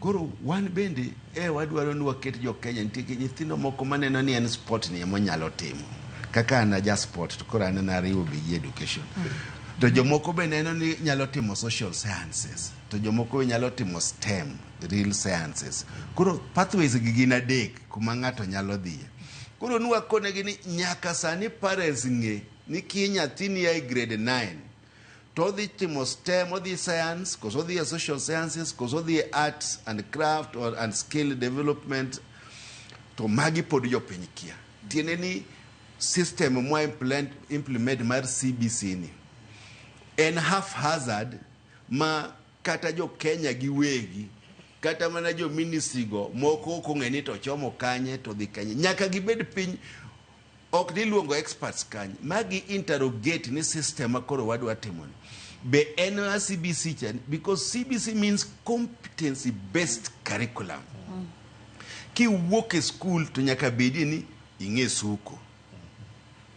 koro wan bende wadwaro ni waket jo Kenya nitie nyithindo moko maneno ni en sport ni ema onyalo timo kaka an aja sport to koro an nariwo be gi education to jomoko be neno ni nyalo timo social sciences to jomoko be nyalo timo STEM real sciences koro pathways gi gin adek kuma ng'ato nyalo dhiye koro nwakonegi ni nyaka sani parents ng'e ni ki nyathini ya e grade 9 to odhi timo STEM odhi science koso odhi e social sciences koso odhi e arts and craft or and skill development to magi pod jopiny kia tiende ni system mwa implement mar CBC ni en haphazard ma kata jo Kenya giwegi kata mana jo ministry go moko ok ong'e ni to chomo kanye to dhi kanye nyaka gibed piny Ok ni luongo experts kanyo, magi interrogate ni system ma koro wadwa timoni be en ma CBC cha, because CBC means competency based curriculum. Kiwuok e skul to nyaka bedie ni ing'e suko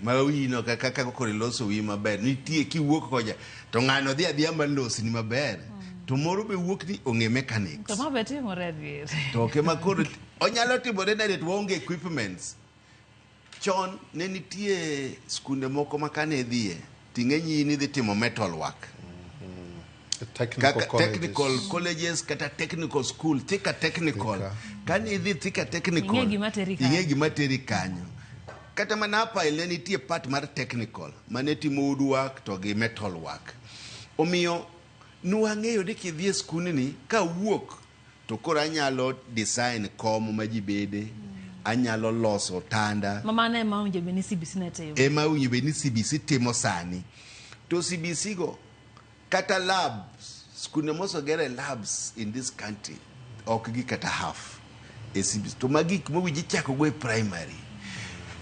ma wino kaka koro iloso wiyi maber nitie. Kiwuok kocha to ng'ano dhi adhiya malosni maber, to moro be wuok ni ong'e mechanics. To ma be timore adier? To ok ema koro onyalo timore nade to waonge equipments? Chon ne nitie skunde moko ma kane idhiye ting'e nyi ni idhi timo metal work. Technical Kaka colleges. Technical colleges kata technical school, Thika Technical. Thika. Kane idhi Thika Technical, Ing'e gima teri kanyo. Ing'e gima teri kanyo. Kata mana Apail ne nitie part mar technical mane timo woodwork to gi metal work. Omiyo nwang'eyo ni kidhi e skundni kawuok to koro anyalo design kom ma ji bede, anyalo loso tanda. Ma mano ema owinjo bed ni CBC ne timo. Ema owinjo bed ni CBC timo sani. To CBC go kata labs, skunde mosegere labs in this country ok gi kata half e CBC. To magi gik mowinjo ichako go e primary.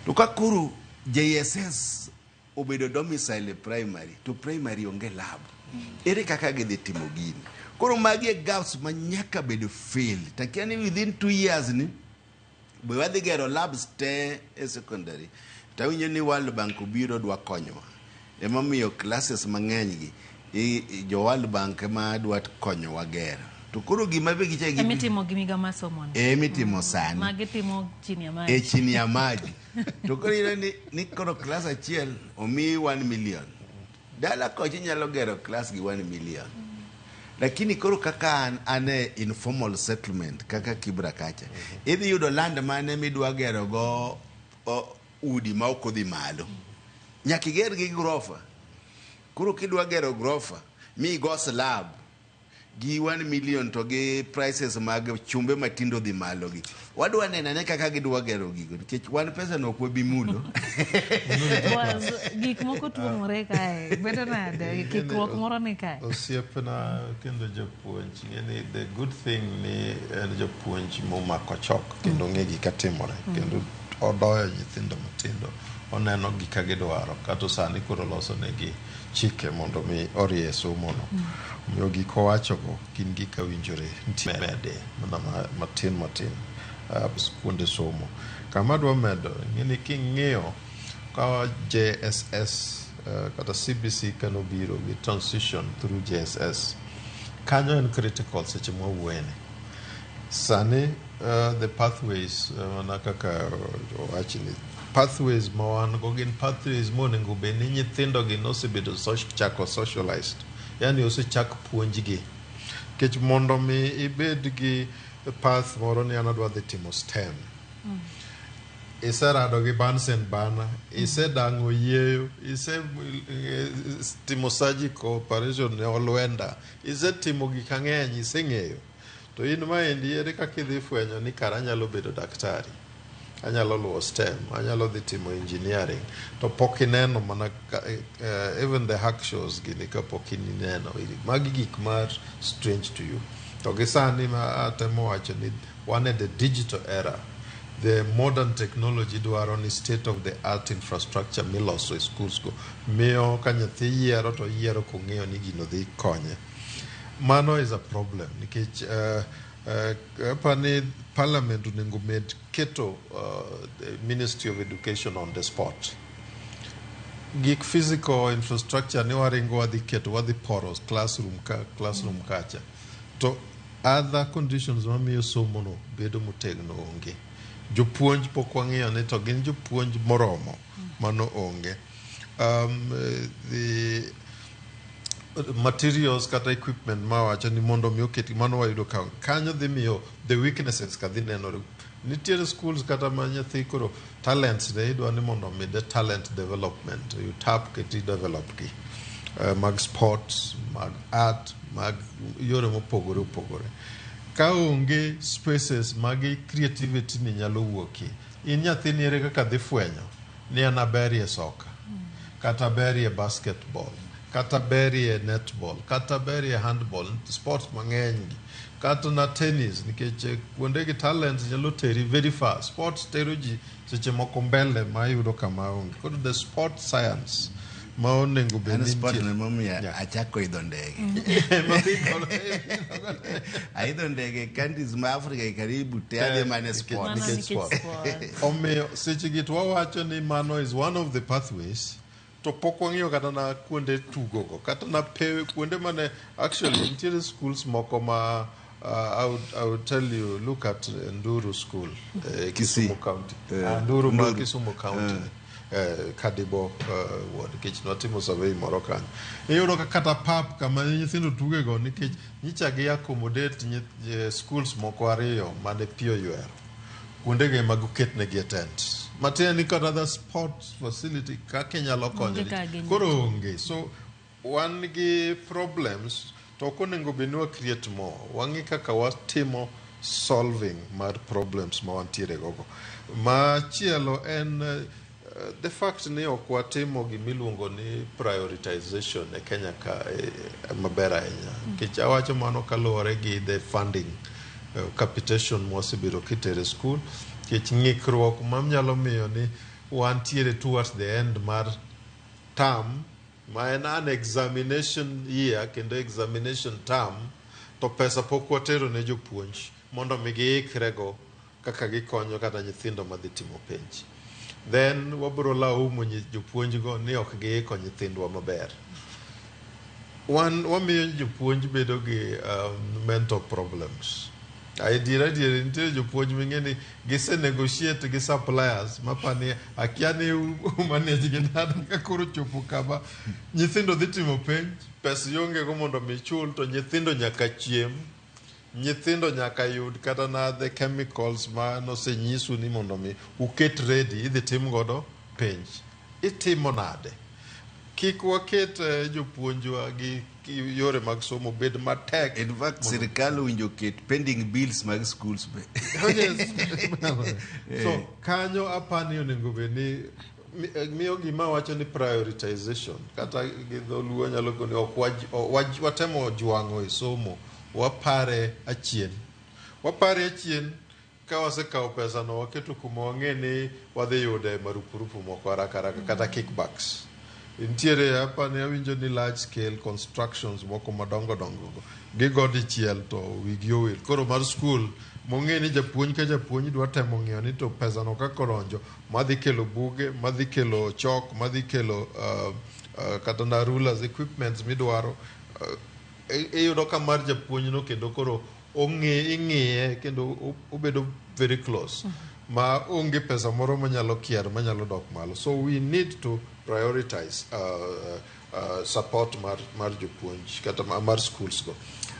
To ka koro JSS obedo domicile e primary, to primary onge lab, ere kaka gidhi timo gini? Koro magi e gaps ma nyaka bed fill. Takia ni within 2 years ni be wadhi gero labs te e secondary. Tawinjo ni World Bank obiro dwa konyowa, emomiyo classes mang'eny gi jo World Bank ema dwa konyowa gero. To koro gima be gichak Emitimo gi migao mar somo ni. Emitimo sani. Ma gitimo chini ya maji. E chini ya maji. To koro iyudo ni koro klas achiel omiyi 1 million, dala kocha inyalo gero klas gi 1 million, lakini koro kaka an e informal settlement kaka Kibra kacha, idhi yudo land mane midwa gero go udi ma ok odhi malo, nyaka iger gi grofa. Koro kidwa gero grofa mi igo slab gi 1 million, to gi prices mag chumbe matindo dhi malo gi, wadwa neno ane kaka gidwa gero gigo, nikech wan pesa no ok wabi mulo. Gik moko tuomore kae, bedo nade kikruok moro ni kae? Osiepna kendo japuonj, ng'eni the good thing ni en japuonj momako chok kendo ng'e gika timore kendo odoyo nyithindo matindo, oneno gika gidwaro, kato sani koro loso negi chike mondo mi orie somono. Omiyo gik owachogo gin gik awinjore nitie mede mana matin matin kuonde somo. Kama adwa medo, ing'eni king'iyo ka JSS kata CBC kanobiro gi transition through JSS kanyo en critical seche mwawuoyeni sani. The pathways, mana kaka owachni, pathways ma wan go gin pathways monego bed ni nyithindo gi nosebedo chako socialized, yani osechak puonjgi, nikech mondo mi ibed gi path moro ni an adwa dhi timo STEM, iserado gi Bunsen burner, isedang'o yieyo, ise timo surgical operation ne olwenda, isetimo gik ang'eny, iseng'eyo. To in maendi ere kaka idhi fwenyo ni kara anyalo bedo daktari, anyalo luwo STEM, anyalo dhi timo engineering, to pok ineno mana even the hackshaws gini kapok ineno magi gik mar strange to you. To gi sani ma atemo wacho ni wan e the digital era, the modern technology dwaro ni state of the art infrastructure miloso e schools go miyo ka nyathi yiero to yiero kong'eyo ni gino dhi konye. Mano is a problem nikech apani parliament onego med keto the Ministry of Education on the spot. Gik physical infrastructure ni waringo wadhi keto, wadhi poro classroom ka classroom kacha, to other conditions mamiyo somo no bedo motegno onge. Jopuonj pok wang'iyo ni to gin jopuonj moromo, mano onge. The materials kata equipment mawacho ni mondo mi oket mano wayudo ka kanyo dhi miyo the weaknesses ka dhi nenore. Nitiere schools kata ma nyathi koro talents ne idwa ni mondo omede talent development, you tap keti develop gi mag sports, mag art, mag yore mopogore opogore. Ka onge spaces magi creativity ni nyalo wuokie, in nyathini ere kaka dhi fwenyo ni an aberie soka kata aberie basketball? Kata berie netball, kata berie handball, sports mang'eny gi. Kata na tennis, nikech kuonde gi talents nyalo teri very far. Sports tero ji seche moko mbele ma iyudo kama onge. Koro the sport science ma onego bed An ni sport nitie. no emomiyo achako idho ndege. Aidho ndege countries ma Africa karibu te adhi mana e sport. Nikech sport. Omiyo seche gi to wawacho ni mano is one of the pathways to pok wang'iyo kata na kuonde tugo go kata na pewe kuonde mane actually nitiere schools moko ma I would tell you, look at Nduru School, Kisumu County. Nduru ma Nduru. Kisumu County, Kadibo ward, nikech nwatimo survey moro kanyo. Iyudo ka kata pap kama nyithindo tugego, nikech nyicha gi accommodate schools moko ariyo mane pi oywero kuondego ema giketnegi e tent, matiende ni kata the sports facility kaka inyalo Onge konyo kaka ginyalo. Koro onge. So wan gi problems to ok onego bed ni wa create more. Wang'i kaka watimo solving mar problems ma wantiere gogo. Machielo en the fact ni ok watimo gimiluongo ni prioritization e Kenya ka maber ahinya, nikech awacho mano kaluwore gi the funding, capitation mwasebedo kitere school, nikech ng'ikruok manyalo miyo ni wantiere towards the end mar term ma en an examination year kendo examination term, to pesa pok watero ne jopuonj mondo mi giikrego kaka gikonyo kata nyithindo madhi timo penj. Then wabiro laumu jopuonjgo ni ok giiko nyithindwa maber. Wan wamiyo jopuonj bedo gi mental problems. Adier adier, nitie jopuonj ming'e ni gise negotiate gi suppliers mapani akia ni manage gi nade ka koro chopo kama nyithindo dhi timo penj, pesa ionge go mondo mi chul, to nyithindo nyaka chiem, nyithindo nyaka yud kata na the chemicals ma nosenyisu ni mondo mi uket ready idhi tim godo penj. Itimo nade? Kik waket jopuonjwa gi yore mag somo bed matek. In fact, sirikal owinjo ket pending bills mag schools be. Oh, yes. So kanyo apani onego bed ni miyo gima wacho ni prioritization, kata gi dholuo nyalo koni ok watemo jwang'o e somo, wapare achien, wapare achien. Ka wasekawo pesa no waketo kuma wang'e ni wadhi yude marupurupu moko haraka haraka kata kickbacks nitiere. Apani awinjo ni large scale constructions moko madongo dongo go gigo dichiel to wigi owil. Koro mar school mong'e ni japuonj ka japuonj dwa temo ng'iyo ni to pesa no kaka odonjo madhi kelo buge, madhi kelo chok, madhi kelo kata na rulers, equipments midwaro, iyudo ka mar japuonj no kendo koro ong'e ing'iye kendo obedo very close ma onge pesa moro manyalo kier manyalo dok malo. So we need to prioritize support mar jopuonj kata mar schools go.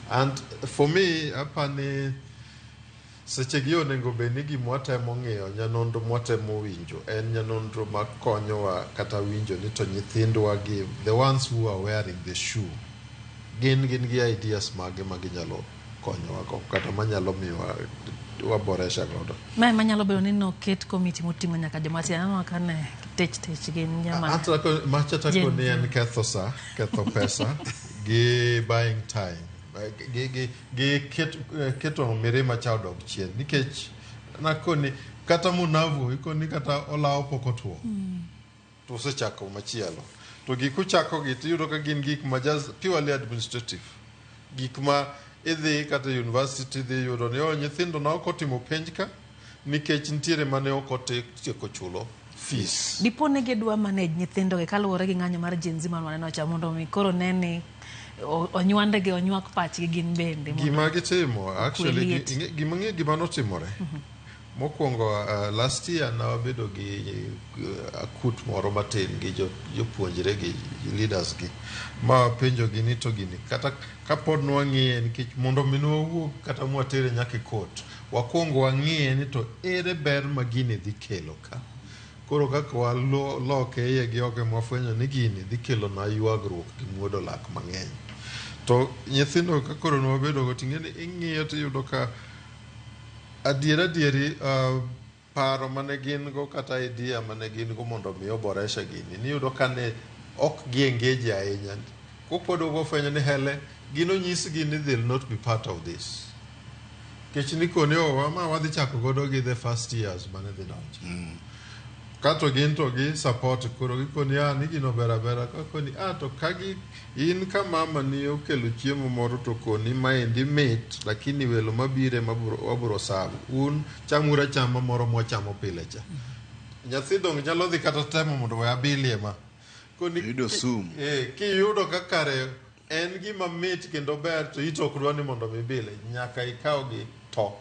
And for me, apani seche gi onego bed ni gima watemo ng'iyo, nyanonro mwatemo winjo en nyanonro makonyowa kata winjo ni to nyithindwa gi, the ones who are wearing the shoe, gin gi ideas mage ma ginyalo konyowa go kata manyalo miyo waboresha godo. Mae manyalo bedo ni noket komiti moting'o nyaka joma tindo. Aneno ka ne tech tech gin joma Macha tako Gen ni Z. en ketho sa, ketho pesa gi buying time, gi keto mirima cha odok chien, nikech nakoni kata munavu ikoni kata olawo pok otuo to osechako machielo, to gik uchako gi tiyudo ka gin gik ma just purely administrative, gik ma idhi kata university idhi yudo ni oh, nyithindo na ok otimo penj ka nikech nitiere mane ok otieko chulo fees. Dipo ni gidwa manage nyithindogi kaluwore gi ng'anyo mar Gen Z man waneno cha, mondo mi koro ne ni onywandgi onywak pachgi gin bende mondo Gima gitimo actually liet. Gima ng'e gima notimore mokwongo, last year nawabedo gi akut moro matin gi jopuonjre gi leaders gi ma wapenjogi ni to gini kata kapod nwang'iye, nikech mondo mi nwawuog kata mwatere nyaka e court, wakwongo wang'iye ni to ere ber ma gini dhi kelo ka. Koro kaka waloke iye gi oko, mwafwenyo ni gini dhi kelo na ywagruok gi muodo lak mang'eny. To nyithindo ka koro nwabedo go, ting'e ni ing'iyo tiyudo ka adier adieri, paro mane gin go kata idea mane gin go mondo mi oboresha gini, niyudo ka ne ok gi engage ahinya. Kokwaduogo wafwenyo ni hele gin onyisgi ni they'll not be part of this. Nikech nikoni owa ma wadhi chako godo gi the first years mane dhi donjo. Kato gin to gi support koro gikoni a ni gino ber abera kakoni a to kagi in ka mama ni okelo chiemo moro to koni maendi mit lakini welo mabire wabro savo un chamuru achama moro mwachamo pile cha. Nyathi dong nyalo dhi kata temo mondo we abilie ma. Koni Yudo sum. Kiyudo ka kare en gima mit kendo ber to ito ok dwa ni mondo mibile nyaka ikaw gi to.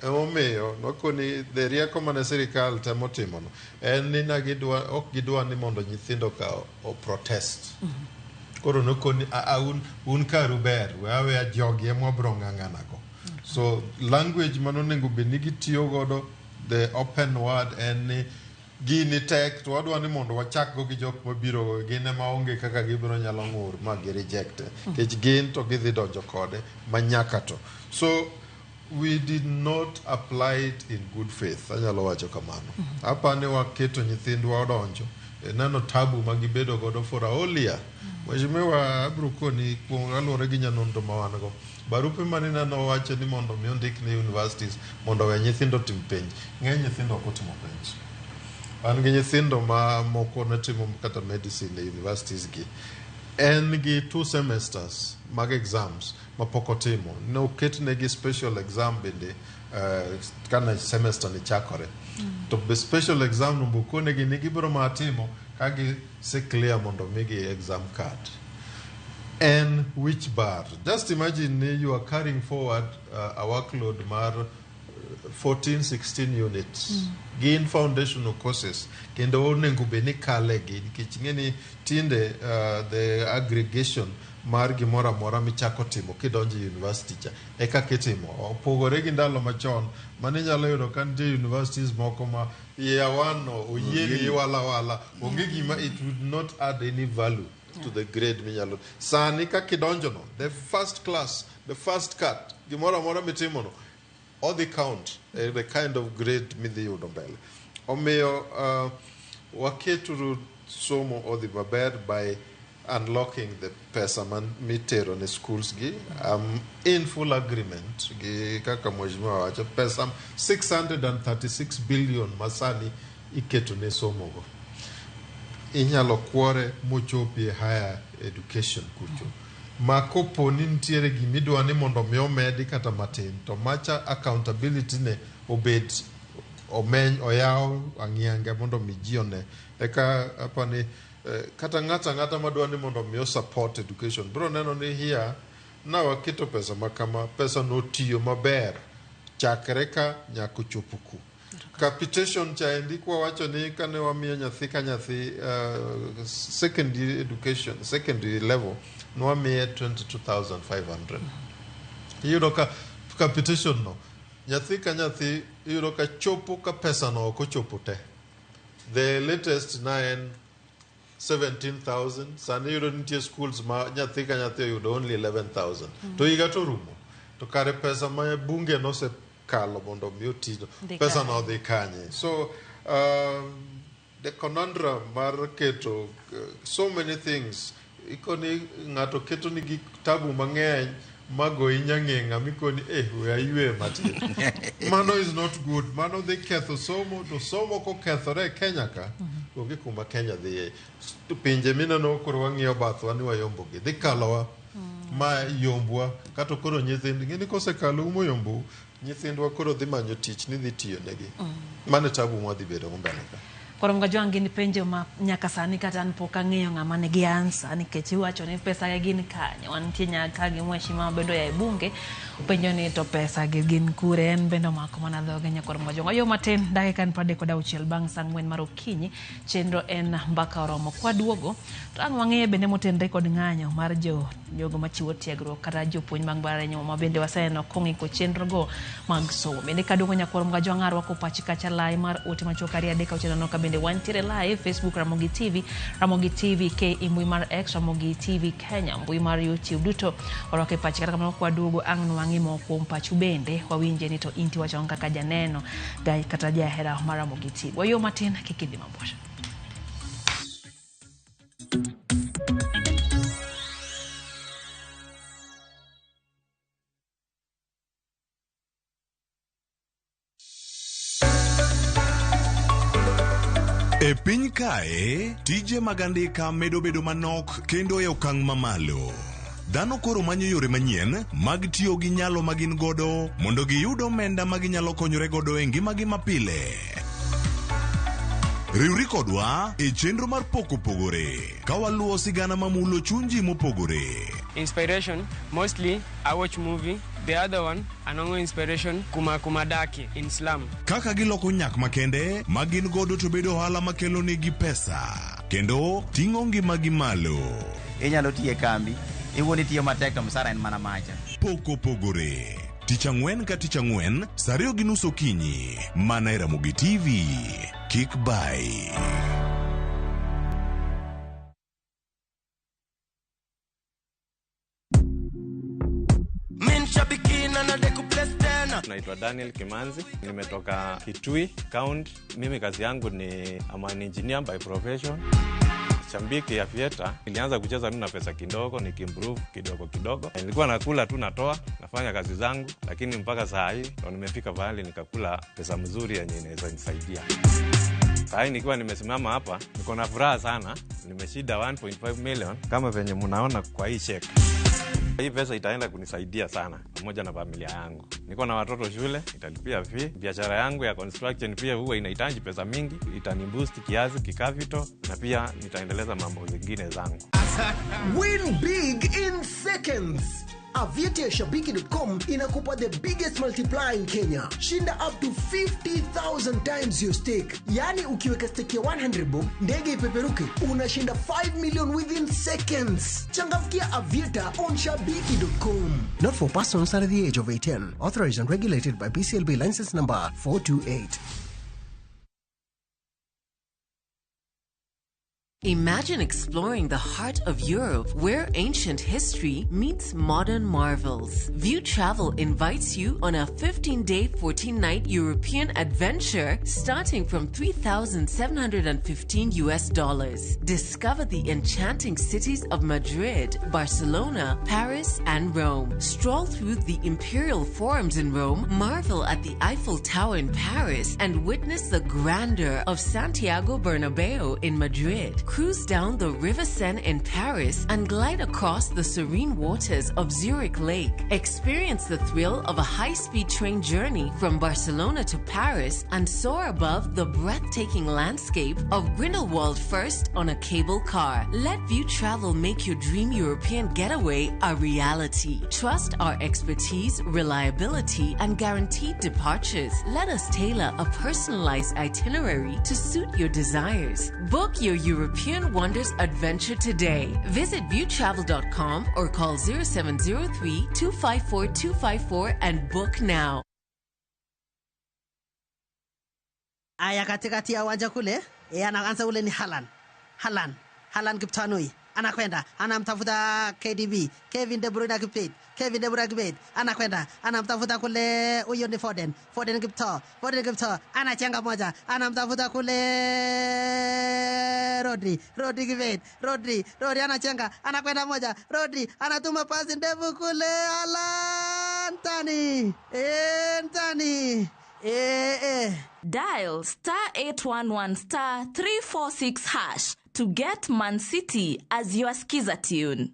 Emomiyo nokoni the rieko mane sirikal temo timono en ni na gidwa ok gidwa ni mondo nyithindo ka o protest. Koro nokoni a un karu ber we aweya jogi ema wabro ng'ang'ana go. So language manonego bed ni gitiyo godo the open word en ni gini tek to wadwa ni mondo wachak go gi jok mabiro gin ema onge kaka gibiro nyalo ng'ur ma gi reject nikech gin to gidhi donjo kode ma nyaka to. So we did not apply it in good faith, anyalo wacho kamano. Apani waketo nyithindwa odonjo neno tabu ma gibedo godo for a whole year. Mheshimiwa abro koni kuom kaluwore gi nyanonro ma wan go. Barupe mane neno wacho ni mondo mi ondik ne universities mondo owe nyithindo otim penj. Ng'eny nyithindo ok otimo penj. Wan gi nyithindo ma moko ne timo kata medicine e universities gi. En gi 2 semesters mag exams ma pok otimo. Ne oketnegi special exam bende kane semester ni chakore. To be special exam no bokonegi ni gibiro mana timo ka gise clear mondo migi exam card. En which bar? Just imagine ni you are carrying forward a workload mar 14, 16 units. Gin foundational courses kendo onego bed ni kale gi nikech ing'e ni tinde the aggregation mar gimoro amora michako timo kidonjo e university cha e kaka itimo. Opogore gi ndalo machon mane inyalo yudo ka nitie universities moko ma year one no oyieni iwala wala onge gima it would not add any value to the grade minyalo. Sani kaka idonjo no the first class, the first cut, gimoro amora mitimo no odhi count the kind of grade midhi yudo mbele. Omiyo waketuru somo odhi maber by unlocking the pesa man mitero ne schools gi. I'm in full agreement gi kaka mheshimiwa wacho pesa 636 billion masani iketo ne somo go. Inyalo kwore mochopi e higher education kucho. Ma kopo ni nitiere gimidwa ni mondo mi omedi kata matin to macha accountability ne obed omeny oyaw ang'iange mondo mi ji one. Eka apani kata ng'ato ang'ata madwa ni mondo mi support education bro neno ni here na waketo pesa makama pesa notiyo maber chakre ka nyaka ochopo ku. Capitation cha endi kwa wacho ni kane wamiyo nyathi ka nyathi secondary education secondary level nwamiye 22,500. Iyudo ka capitation no nyathi ka nyathi iyudo ka chopo ka pesa no ok ochopo te. The latest na en 17,000. Sani iyudo nitie schools ma nyathi ka nyathi oyudo only 11,000. To higa to rumo. To kare pesa ma bunge nosekalo mondo mi otino pesa no odhi kanye. So the conundrum mar keto so many things ikoni ng'ato keto nigi tabu mang'eny mago inyang'eng'a mikoni we aywe matin. Mano is not good. Mano dhi ketho somo to somo kokethore e Kenya ka onge kuma Kenya dhiye. Pinje mineno koro wang'iyo bathwa ni wayombogi dhi kalowa ma yombwa kata koro nyithind ng'eni kosekalo moyombo nyithindwa koro dhi manyo tich ni dhi tiyo negi. Mano e tabu mwadhi bedo go mbele ka. Koro Mgajwang' gin penjo ma nyaka sani kata an pok ang'eyo ng'ama nigi answer nikech iwacho ni pesa gi gin kanye. Wantie nyaka gi mheshimiwa bende oa e bunge openjo ni to pesa gi gin kure, en bende omako mana dhoge nyakwar Mgajwang'. Oyo matin dakika en 36 bang' saa 4 mar okinyi, chenro en mbaka oromo. Kwaduogo to ang' wang'eyo bende motenre kod ng'anyo mar jogo machiwo tiegruok kata jopuonj mag mbalariany ma bende waseneno kong'iko chenro go mag somo. Bende kaduogo nyakwar Mgajwang' arwako pachi kacha lai mar ote machuok 2 3 6 5 ka bende wantiere live Facebook Ramogi TV, Ramogi TV K mbui mar X, Ramogi TV Kenya, mbui mar YouTube duto orwako e pachi. Kata kamano kwaduogo ang' nwang'i moko kuom pachu bende wawinje ni to inti wacho kaka janeno kata jahera mar Ramogi TV. Wayo matin kik idhi mabor. E piny kae, tije mag andika medo bedo manok kendo e okang' mamalo. Dhano koro manyo yore manyien mag tiyo gi nyalo ma gin godo mondo giyud omenda ma ginyalo konyore godo e ngimagi mapile. Riwri kodwa e chenro mar Pok Opogore ka waluwo sigana mamulo chuny ji mopogore. Inspiration, mostly I watch movie. The other one, anongo inspiration kuma kumadaki in slum. Kaka giloko nyak makende ma gin godo to bedo ohala makelo negi pesa kendo ting'o ngimagi malo. Inyalo tiyo e kambi, iwuon itiyo matek to msara en mana macha. Pok Opogore. Tich ang'wen ka tich ang'wen, saa 2:30 okinyi, mana e Ramogi TV. Kik bai. Min shabiki na nadeku place tena. Naitwa Daniel Kimanzi, nimetoka Kitui County. Mimi kazi yangu ni I'm an engineer by profession. Shambiki ya Aviator, nilianza kucheza tu na pesa kidogo, nikiimprove kidogo kidogo. Nilikuwa nakula tu natoa, nafanya kazi zangu, lakini mpaka saa hii ndo nimefika pahali nikakula pesa mzuri yenye inaweza nisaidia. Saa hii nikiwa nimesimama hapa, niko na furaha sana, nimeshinda 1.5 million kama venye mnaona kwa hii check. Hii pesa itaenda kunisaidia sana pamoja na familia yangu. Niko na watoto shule, italipia fee. Biashara yangu ya construction pia huwa inahitaji pesa mingi, itaniboost kiasi kikapital na pia nitaendeleza mambo zingine zangu. Win big in seconds. Aviator Shabiki.com inakupa the biggest multiplier in Kenya. Shinda up to 50,000 times your stake. Yani ukiweka stake ya 100 bob, ndege ipeperuke, unashinda 5 million within seconds. Changamkia Aviator on Shabiki.com. Not for persons under the age of 18. Authorized and regulated by BCLB license number 428. Imagine exploring the heart of Europe where ancient history meets modern marvels. View Travel invites you on a 15-day, 14-night European adventure starting from $3,715 US. Discover the enchanting cities of Madrid, Barcelona, Paris, and Rome. Stroll through the imperial forums in Rome, marvel at the Eiffel Tower in Paris, and witness the grandeur of Santiago Bernabeu in Madrid. Cruise down the River Seine in Paris and glide across the serene waters of Zurich Lake. Experience the thrill of a high-speed train journey from Barcelona to Paris and soar above the breathtaking landscape of Grindelwald first on a cable car. Let View Travel make your dream European getaway a reality. Trust our expertise, reliability, and guaranteed departures. Let us tailor a personalized itinerary to suit your desires. Book your European Wonders adventure today. Visit viewtravel.com or call 0703 254 254 and book now. Aya, katikati ya uwanja kule anaanza ule ni Haaland. Haaland. Haaland Kiptanui anakwenda anamtafuta KDB, Kevin De Bruyne Kipet, Kevin De Bruyne Kipet anakwenda anamtafuta kule, huyo ni Foden, Foden Kipto, Foden Kipto anachenga moja, anamtafuta kule Rodri, Rodri Kipet, Rodri, Rodri anachenga, anakwenda moja, Rodri anatuma pasi ndefu kule Haaland, tani, tani. Dial star 811 star 346 hash to get Man City as your skiza tune.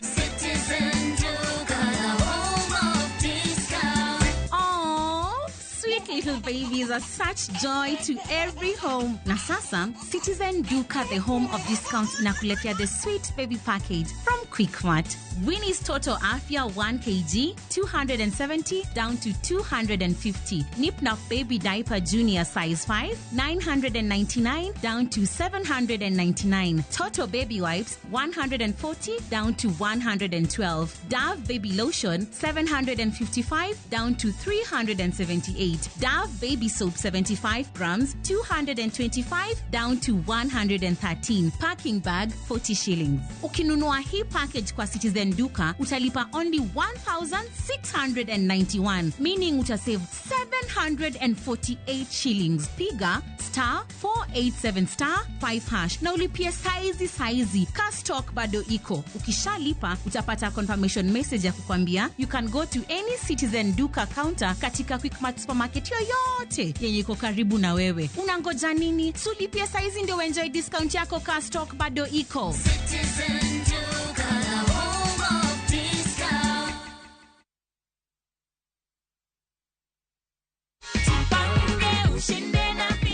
Citizen Duka, the home of discount. Aww, sweet little babies are such joy to every home. Na sasa, Citizen Duka, the home of discounts, inakuletea the sweet baby package from Quickmart. Winnie's Total Afya 1 kg, 270 down to 250. Nip Nap Baby Diaper Junior size 5, 999 down to 799. Toto Baby Wipes, 140 down to 112. Dove Baby Lotion, 755 down to 378. Dove Baby Soap 75 grams, 225 down to 113. Packing bag, 40 shillings. Ukinunua hii package kwa Citizen Citizen Duka utalipa only 1691, meaning utasave 748 shillings. Piga star 487 star 5 hash na ulipie saizi saizi, ka stock bado iko. Ukishalipa utapata confirmation message ya kukwambia you can go to any Citizen Duka counter katika Quickmart supermarket yoyote yenye iko karibu na wewe. Unangoja nini? Sulipie saizi ndio uenjoy discount yako, ka stock bado iko. Citizen Duka, the home of discount.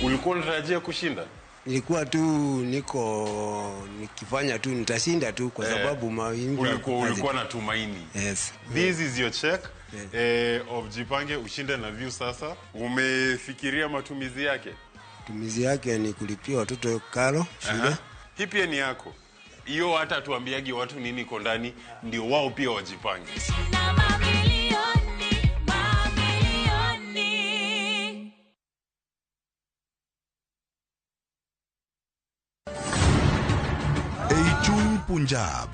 Ulikuwa unatarajia kushinda? Nilikuwa tu niko nikifanya tu nitashinda tu kwa sababu mawimbi Ulikuwa na tumaini. Yes. This is your check of Jipange Ushinde na View sasa. Umefikiria matumizi yake? Matumizi yake ni kulipia watoto karo shule. Aha. Hii pia ni yako. Hiyo hata tuambiagi watu nini iko ndani ndio wao pia wajipange. Mamilioni, mamilioni. Ei chuny Punjab,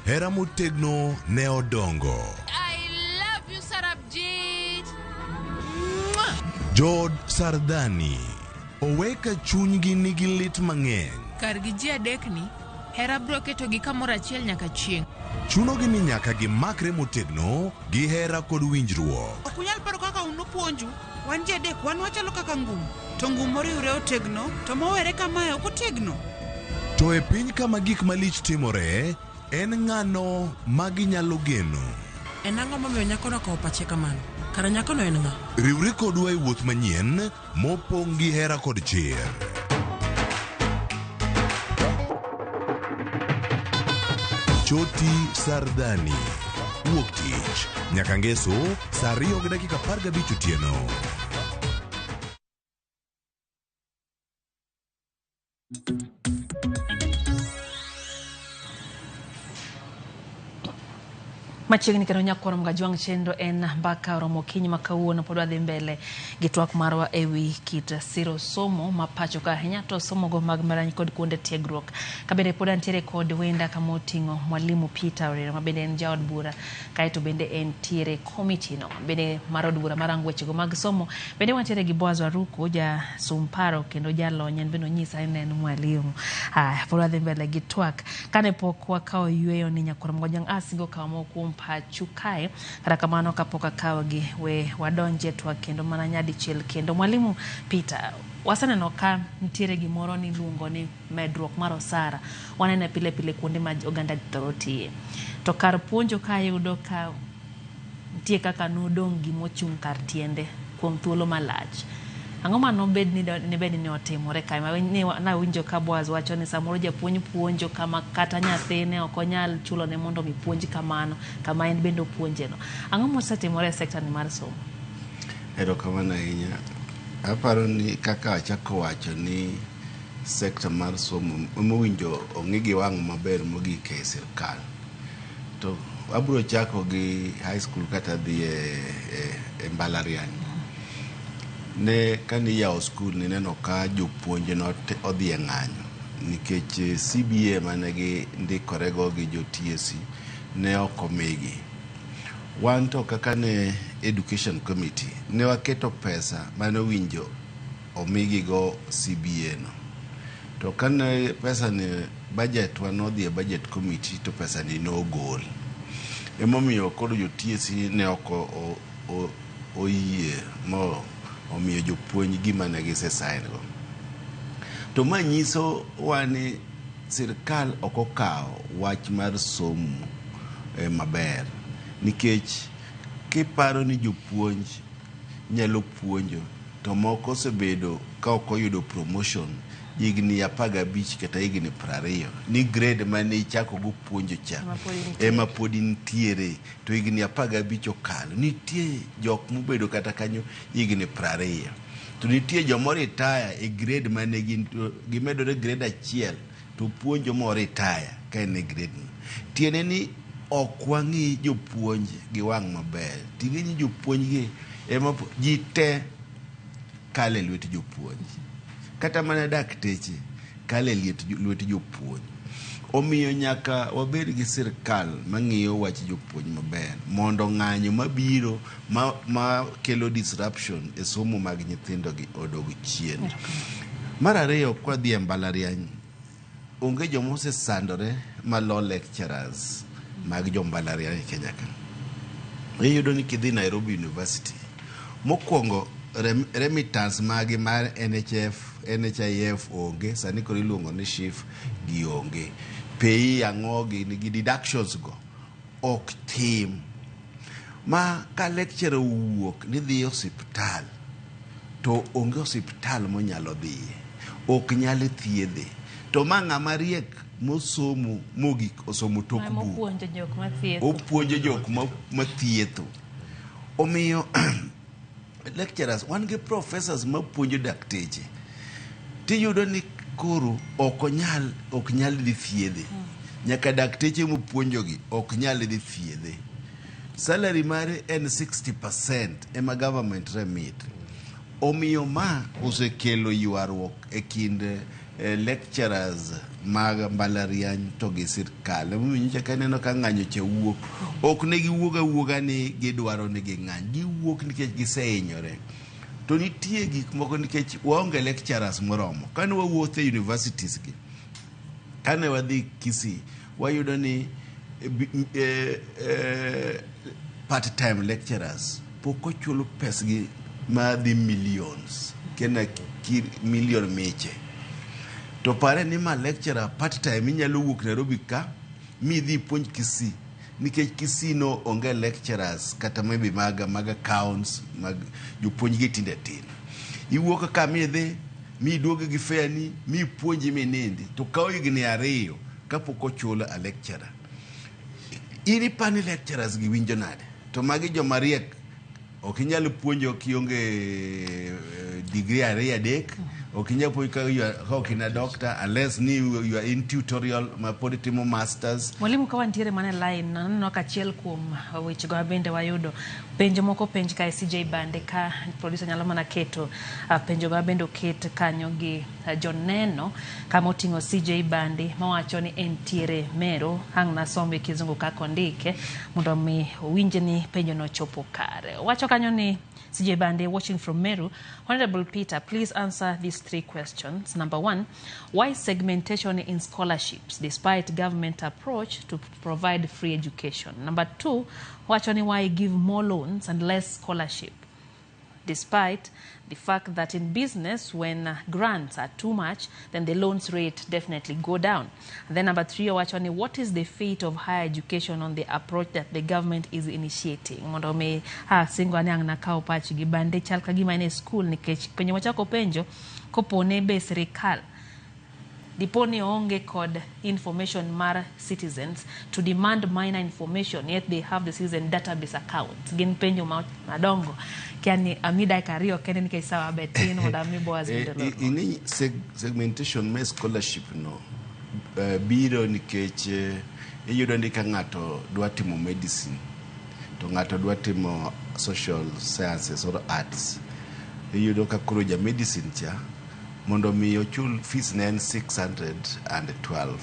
hera motegno ne odongo. I love you, Sarabjit. Mwah. Jod Sardani oweka chunygi nigi lit mang'eny. Kargi ji adekni, hera biro ketogi kamoro achiel nyaka chieng'. Chunogi ni nyaka gimakre motegno gi hera kod winjruok. Ok unyal paro kaka un upuonju. Wan ji adek, wan wachalo kaka ngum. To ngum moriwre otegno, to mowere kamae ok otegno. To e piny kama gik malich timore, en ng'ano ma ginyalo geno? En ang'o momiyo nyakono okawo pache kamano? Kara nyakono en ng'a? Riwri kodwa e wuoth manyien mopong' gi hera kod chir. Choti Sardani. Wuok tich nyaka ngeso saa 2:15 otieno. Machiegni kendo nyakwar Mgajwang' chenro en mbaka oromo okinyi ma kawuono pod wadhi mbele gi twak marwa ewi kit siro somo ma pacho ka ahinya to somo go mag mbalariany kod kuonde tiegruok. Ka bende pod antiere kod wenda kama oting'o Mwalimu Peter Orero ma bende en jaod bura kaeto bende entiere komiti no bende mar od bura marango wechego mag somo. Bende wantiere gi Boaz Waruku ja sumparo kendo jalony en bende onyisa ni en mwalimu. Haya, pod wadhi mbele gi twak. Kane pok wakawo yweyo ni nyakwar Mgajwang' asingo kawo moko kuom pachu kae kata kamano kapok akawogi we wadonje twak kendo mana nyadichiel kendo. Mwalimu Peter, waseneno ka nitiere gimoro niluongo ni medruok mar osara, wanene pile pile kuonde ma oganda thoro tiye, to kar puonjo ka yudo ka nitie kaka nodong' gimochung' kar tiende kuom thuolo malach. Ang'o manobed ni nibed ni otimore kae? Nawinjo ka Boaz wacho ni samoro japuonj puonjo kama kata nyathine ok onyal chulone mondo mi puonj kamano kama en bende opuonjeno. Ang'o mosetimore e sekta ni mar somo? Erokamano ahinya. Aparo ni kaka achako wacho ni sekta mar somo emowinjo ong'i gi wang' maber mogik e sirkal. To abiro chako gi high school kata dhi e mbalariany. Ne kane iyawo skul nineno ka jopuonj odhi e ng'anyo nikech CBA mane gindikorego gi jo TSC ne ok omigi. Wan to kaka ne Education Committee ne waketo pesa mane owinjo omigigo CBA no. To kane pesa ni budget wa nodhi e budget committee to pesa ni nogol. Emomiyo koro jo TSC ne ok oyie mo omiyo jopuonj gima ne gise sign go. To ma nyiso wa ni sirkal ok okawo wach mar somo maber nikech kiparo ni jopuonj nyalo puonjo to moko osebedo ka ok oyudo promotion higni 15 kata higni 20 ni grade mane ichako go puonjo cha ema podi nitiere to higni 15 okalo. Nitie jok mobedo kata kanyo higni 20 to nitie joma retire e grade mane gimedore grade 1 to puonjo mo retire ka en e grade no. Tiende ni ok wang'i jopuonj gi wang' maber. Ting'e ni jopuonj gi ema ji te kale lwet jopuonj. Kata mana dakteche kale lwet jopuonj. Omiyo nyaka wabed gi sirkal mang'iyo wach jopuonj maber mondo ng'anyo mabiro ma, ma kelo disruption e somo mag nyithindogi odog chien. Mar ariyo, kwadhi e mbalariany, onge joma osesandore malo lecturers mag jo mbalariany e Kenya ka. Iyudo ni kidhi Nairobi University, mokwongo remittance magi mar NHF, NHIF onge, sani koro iluongo ni SHIF gi onge. Pay ang'o gini gi deductions go ok tim. Ma ka lecturer owuok ni dhi e osiptal, to onge osiptal monyalo dhiye, ok nyal thiedhe. To ma ng'ama riek mosomo mogik osomo tok buk. Mopuonjo jok mathietho. Opuonjo jok mathietho. Omiyo lecturers, wan gi professors mapuonjo dakteche. Tiyudo ni koro ok onyal ok nyal dhi thiedhe. Nyaka dakteche mopuonjogi ok nyal dhi thiedhe. Salary mare en 60% ema government remit. Omiyo ma osekelo ywaruok e kind lecturers mag mbalariany to gi sirkal. Emomiyo nyocha ka ineno ka ng'anyo cha wuok, ok ne giwuog awuoga ni gidwaro ni ging'any. Giwuok nikech gisehinyore. To nitie gik moko nikech waonge lecturers moromo. Kane wawuotho e universities gi, kane wadhi Kisii, wayudo ni part time lecturers pok ochul pesgi madhi millions kena million miche. To pare ni ma lecturer part time inyalo wuok Nairobi ka midhi ipuonj Kisii nikech Kisii no onge lecturers kata maybe mag accounts mag jopuonj gi tinde tin. Iwuok ka midhi miduog gi fare ni mipuonji minindi to kawo higni 2 kapok ochul a lecturer. In ipani lecturers gi winjo nade? To magi joma riek ok inyal puonjo kionge degree 2 3, ok inyal puonjo ka ok in a doctor unless ni you are in tutorial ma pod itimo masters. Mwalimu, ka wantiere mana e line, aneno ka achiel kuom wechego bende wayudo penjo moko penj ka CJ Bande ka producer nyalo mana keto penjo ma bende oket kanyo gi joneno kama oting'o CJ Bande mawacho ni entiere Meru ang' nasombe kizungu kaka ondike mondo mi owinj ni penjo no chopo kare. Owacho kanyo ni CJ Bande watching from Meru. Honorable Peter, please answer these 3 questions. Number 1, why segmentation in scholarships despite government approach to provide free education? Number 2, wacho ni why give more loans and less scholarship despite the fact that in business, when grants are too much, then the loans rate definitely go down. And then number 3, wacho ni what is the fate of higher education on the approach that the government is initiating? Mondo mi singo ane ang' nakawo pachgi bande chal ka gima en e school nikech penjo machako penjo kopone be sirikal dipo ni onge kod information mar citizens to demand minor information, yet they have the citizen database account. Gin penjo madongo. Kiani ami dakika 2 kende nikech sawa be tin mondo ami Boaz bende olor. Ing'e segmentation mar scholarship no biro nikech iyudo ni ka ng'ato dwa timo medicine to ng'ato dwa timo social sciences or arts, iyudo ka koro ja medicine cha mondo mi ochul fees ne en 612,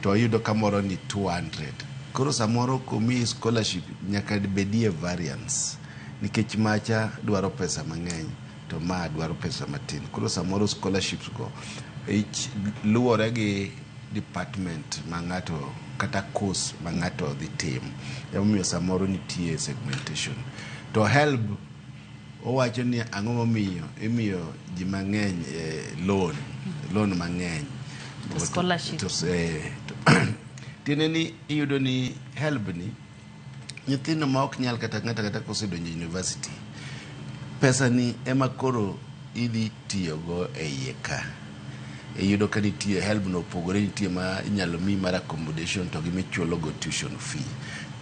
to iyudo ka moro ni 200. Koro samoro komiyi scholarship nyaka bedie variance nikech macha dwaro pesa mang'eny to ma dwaro pesa matin. Koro samoro scholarships go luwore gi department ma ng'ato kata course ma ng'ato dhi timo. Emomiyo samoro nitie segmentation. To HELB owacho ni ang'o momiyo imiyo ji mang'eny loan mang'eny To scholarship. Tiende ni iyudo ni HELB ni nyithindo ma ok nyal kata ng'ato kata kosedonjo e university, pesa ni ema koro idhi tiyogo e iye ka. Iyudo ka nitie HELB no opogore, nitie ma inyalo miyi mar accommodation to gi michulo go tuition fee.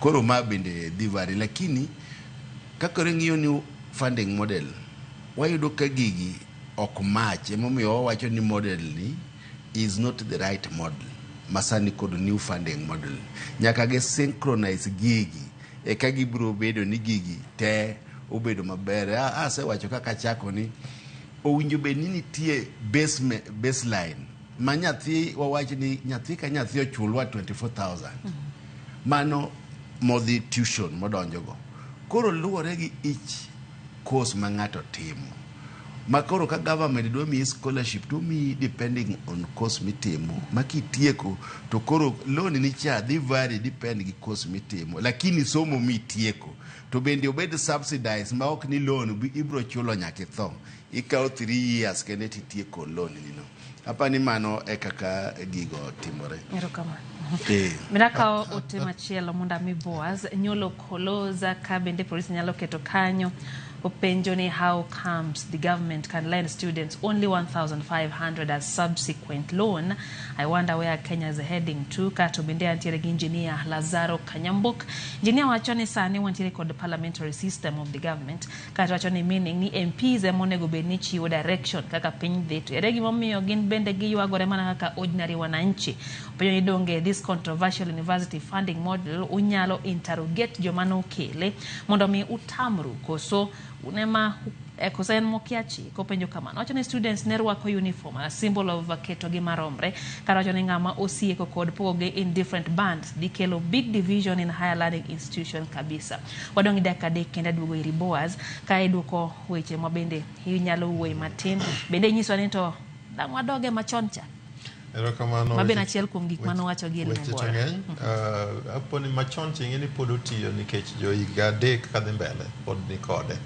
Koro ma bende dhi vary, lakini ka koro ing'iyo ni funding model, wayudo ka gigi ok match. Emomiyo wawacho ni model ni is not the right model masani kod new funding model. Nyaka gi synchronize gigi eka gibiro bedo ni gigi te obedo maber. Asewacho kaka achako ni owinjo bed ni nitie baseline Ma nyathi wawach ni nyathi ka nyathi ochulwa 24,000. Mano modhi tuition modonjogo. Koro luwore gi each course ma ng'ato timo. Ma koro ka government dwa miyi scholarship to miyi depending on course mitimo. Ma kitieko to koro loan ni cha dhi vary depend gi course mitimo. Lakini somo mitieko to bende obed subsidized ma ok ni loan ibro chulo nyaka itho. Ikawo 3 years kende titieko loan ni no. Apani mano e kaka gigo timore. Erokamano. Eh. Mirakawo ote machielo mondo ami Boaz Nyolo Koloza ka bende polisi nyalo keto kanyo openjo ni how comes the government can lend students only 1500 as subsequent loan. I wonder where Kenya is heading to. Kato bende antiere gi engineer Lazaro Kanyambok. Engineer wacho ni sani wantiere kod parliamentary system of the government. Kato wacho ni meaning ni MPs ema onego bed ni chiwo direction kaka piny dhi. To ere gimomiyo gin bende giywagore mana kaka ordinary wananchi. Openjo ni donge this controversial university funding model unyalo interrogate joma nokele mondo mi utamru koso unema koso en mokia chik. Openjo kamano. Owacho ni students ne rwako uniform a symbol of ketogi maromre. Kata wacho ni ng'ama osieko kod pogogi in different bands dhi kelo big division in higher learning institution kabisa. Wadong' gi dakika 3 kendo aduogo iri Boaz ka iduoko weche ma bende inyalo wuoye matin. Bende inyiswa ni to dang' wadoge machon cha. Erokamano. Ma bende achiel kuom gik manowacho gi Elimu Weche to Bora. ng'eny. Apo ni machon cha ing'e ni pod otiyo nikech jo higa 3 kadhi mbele pod ni kode.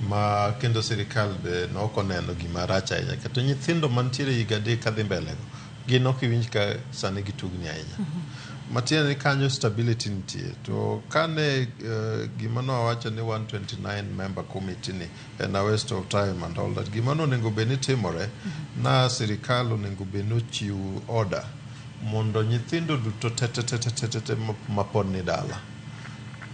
Ma kendo sirikal be nok oneno gima rach ahinya. Kata nyithindo mantiere higa 3 kadhi mbele go, gin ok iwinj ka sani gitugni ahinya. Matiende ni kanyo stability nitie. To kane gima nowacho ni 129 member committee ni en a waste of time and all that. Gima nonego bed ni timore na sirikal onego bed ni ochiw order mondo nyithindo duto te te te te te te ma pod ni dala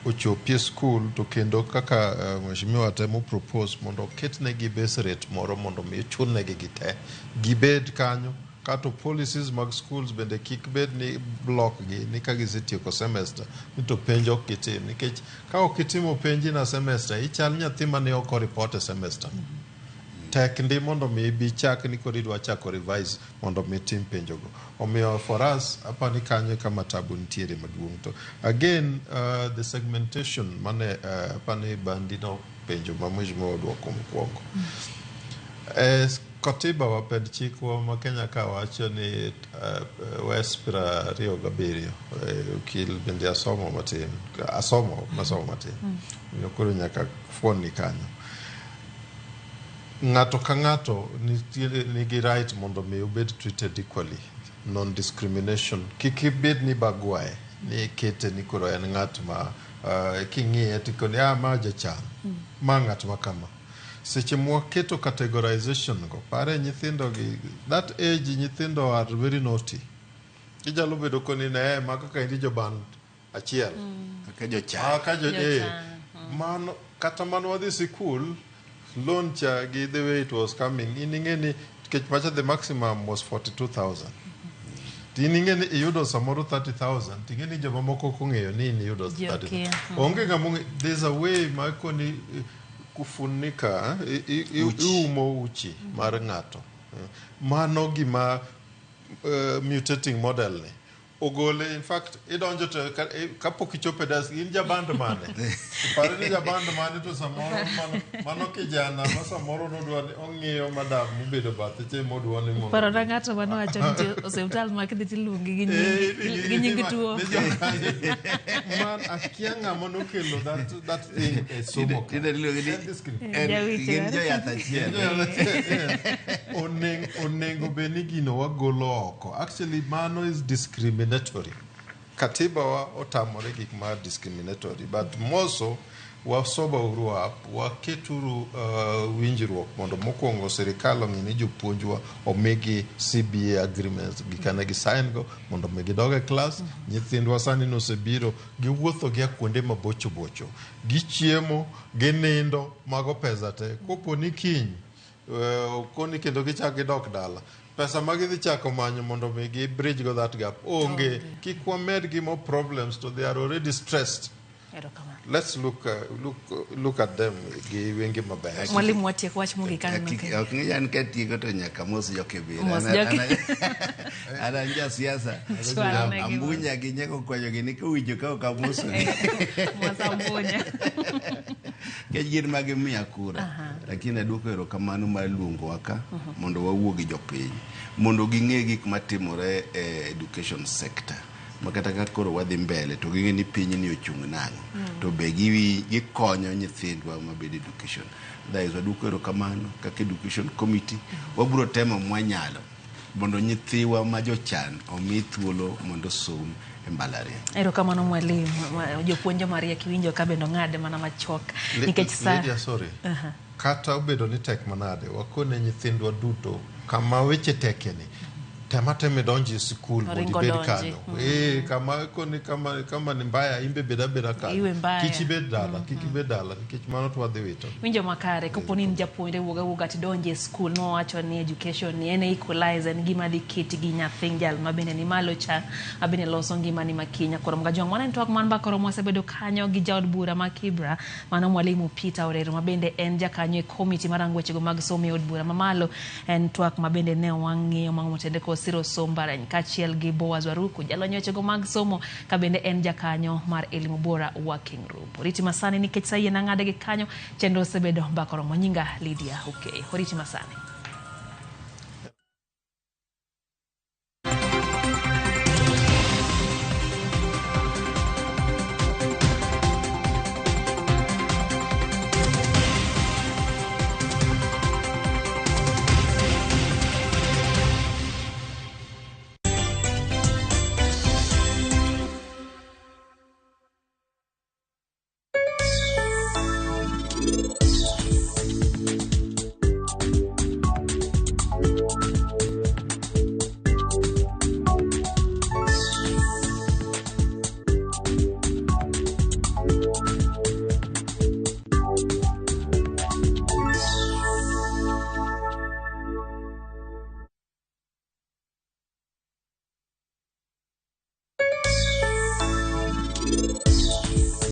ochopie skul to kendo kaka mheshimiwa temo propose mondo oketnegi base rate moro mondo mi ochulnegi gite gibed kanyo. Kato policies mag schools bende kik bed ni block gi ni ka gisetieko semester ni to penj ok gitim, nikech ka ok itimo penj na semester ichal nyathi mane ok oripot e semester no. Tek ndi mondo mi ibi chak ni koro idwa chako revise mondo mi tim penjogo. Omiyo for us apani kanyo kama tabu nitiere maduong'. To again the segmentation mane apani bandi no penjo ma mheshimiwa oduoko mokwongo. Katiba wa pend chikwa ma Kenya ka wacho ni wes 27 okil bende asomo matin, asomo masomo matin. Omiyo koro nyaka fuon ni kanyo. Ng'ato ka ng'ato nitiere nigi right mondo mi obed treated equally, non discrimination. Kik ibed ni bagwae ni ikete ni koro en ng'at ma king'iye tikoni ma jachan, ma ng'at ma kama. Seche mwaketo categorization go, pare nyithindo gi that age nyithindo are very naughty. Inyalo bedo koni ne ma kaka indi joban achiel. Kaka jochan. Ka jo, mano kata mano wadhi sikul loan cha gi the way it was coming in ing'e ni nikech macha the maximum was 42,000. To in ing'e ni iyudo samoro 30,000 to ing'e ni jomamoko ok ong'eyo ni in iyudo 30,000. Onge ng'ama ong'e, there's a way ma koni kufunika iumo uchi mar ng'ato. Mano gima mutating model ni ogole. In fact idonjo to kapok ichopo e desk in jaband mane, pare ni jaband mane to samoro mano kijana ma samoro nodwa ni ong'iyo madam mobedo bathe che modwa ni mondo Parona ng'ato manowacho ni nitie osiptal ma kidhi tiluongi gi nying tuo. Man akia ng'ama nokelo that thing e somo ka. Gin joyath achiel. Onego bed ni gino wagolo oko. Actually mano is discriminatory. Katiba wa otamore gik ma discriminatory, but moso wasoba uru up, waketuru winjruok mondo mokwongo sirikal ong'e ni jopuonjwa omigi CBA agreements gikane gi sign go mondo mi gidog e klas. Nyithindwa sani nosebiro giwuotho gia kuonde mabocho bocho, gichiemo, ginindo, mago pesa te. Kopo ni kiny koni kendo gichak gidok dala, pesa ma gidhi chako manyo mondo mi gi bridge go that gap onge. Kik wamed gi more problems to they are already stressed. Erokamano. Let's look at them gi wenge maber. Mwalimu, watiek wach mogik aneno ka. Ok ng'eyo an katieko to nyaka mos jokibira. Mos joki- An jasiasa. Chwal negi. Ambunya gi nyako konyogi ni kowinjo ka ok amosogi. Mos ambunya. Nikech gin ma gimiya kura. Lakini aduoko erokamano mar luongowa ka mondo wawuo gi jopiny mondo ging'e gik matimore e education sector ma kata ka koro wadhi mbele to ging'e ni pinyni ochung' nang'o to be gikonyo nyithindwa mabedo education. That is, waduoko erokamano kaka education committee wabiro temo mwanyalo mondo nyithiwa ma jochan omi thuolo mondo osom e mbalariany. Erokamano mwalimu. Jopuonj mariek iwinjo ka bende ong'ade mana machuok nikech sa Lydia, sorry. Kata obedo ni tek manade, wakone nyithindwa duto kama weche tekeni, tema tema idonji e sikul mondo Oringo ibed donji. kanyo. Kama koni kama ni mbaya imbe bed abeda kanyo. Iwe mbaya. Kik ibed dala, kik ibed dala nikech mano to wadhi wito. Winjo makare, kapo ni in japuonjre, wuog awuoga tidonje e skul. Nowacho ni education ni en equalizer, en gima dhi keti gi nyathi jal ma bende ni malo cha, ma bende loso ngimani makinya. Koro Mgajwang', mano en twak man ba koro mwasebedo kanyo gi jaod bura ma Kibra, mano mwalimu Peter Orero, ma bende en jakanyo e komiti marango wechego mag somo e od bura mamalo. En twak ma bende ne wang'iyo mang'o motende kod siro somb mbalariany, kaachiel gi Boaz Waruku, jalony wechego mag somo, ka bende en jakanyo mar Elimu Bora Working Group. Oriti masani nikech sa yie nang'ade gi kanyo, chenro osebedo mbaka oromo. Nyinga Lydia Okey. Oriti masani.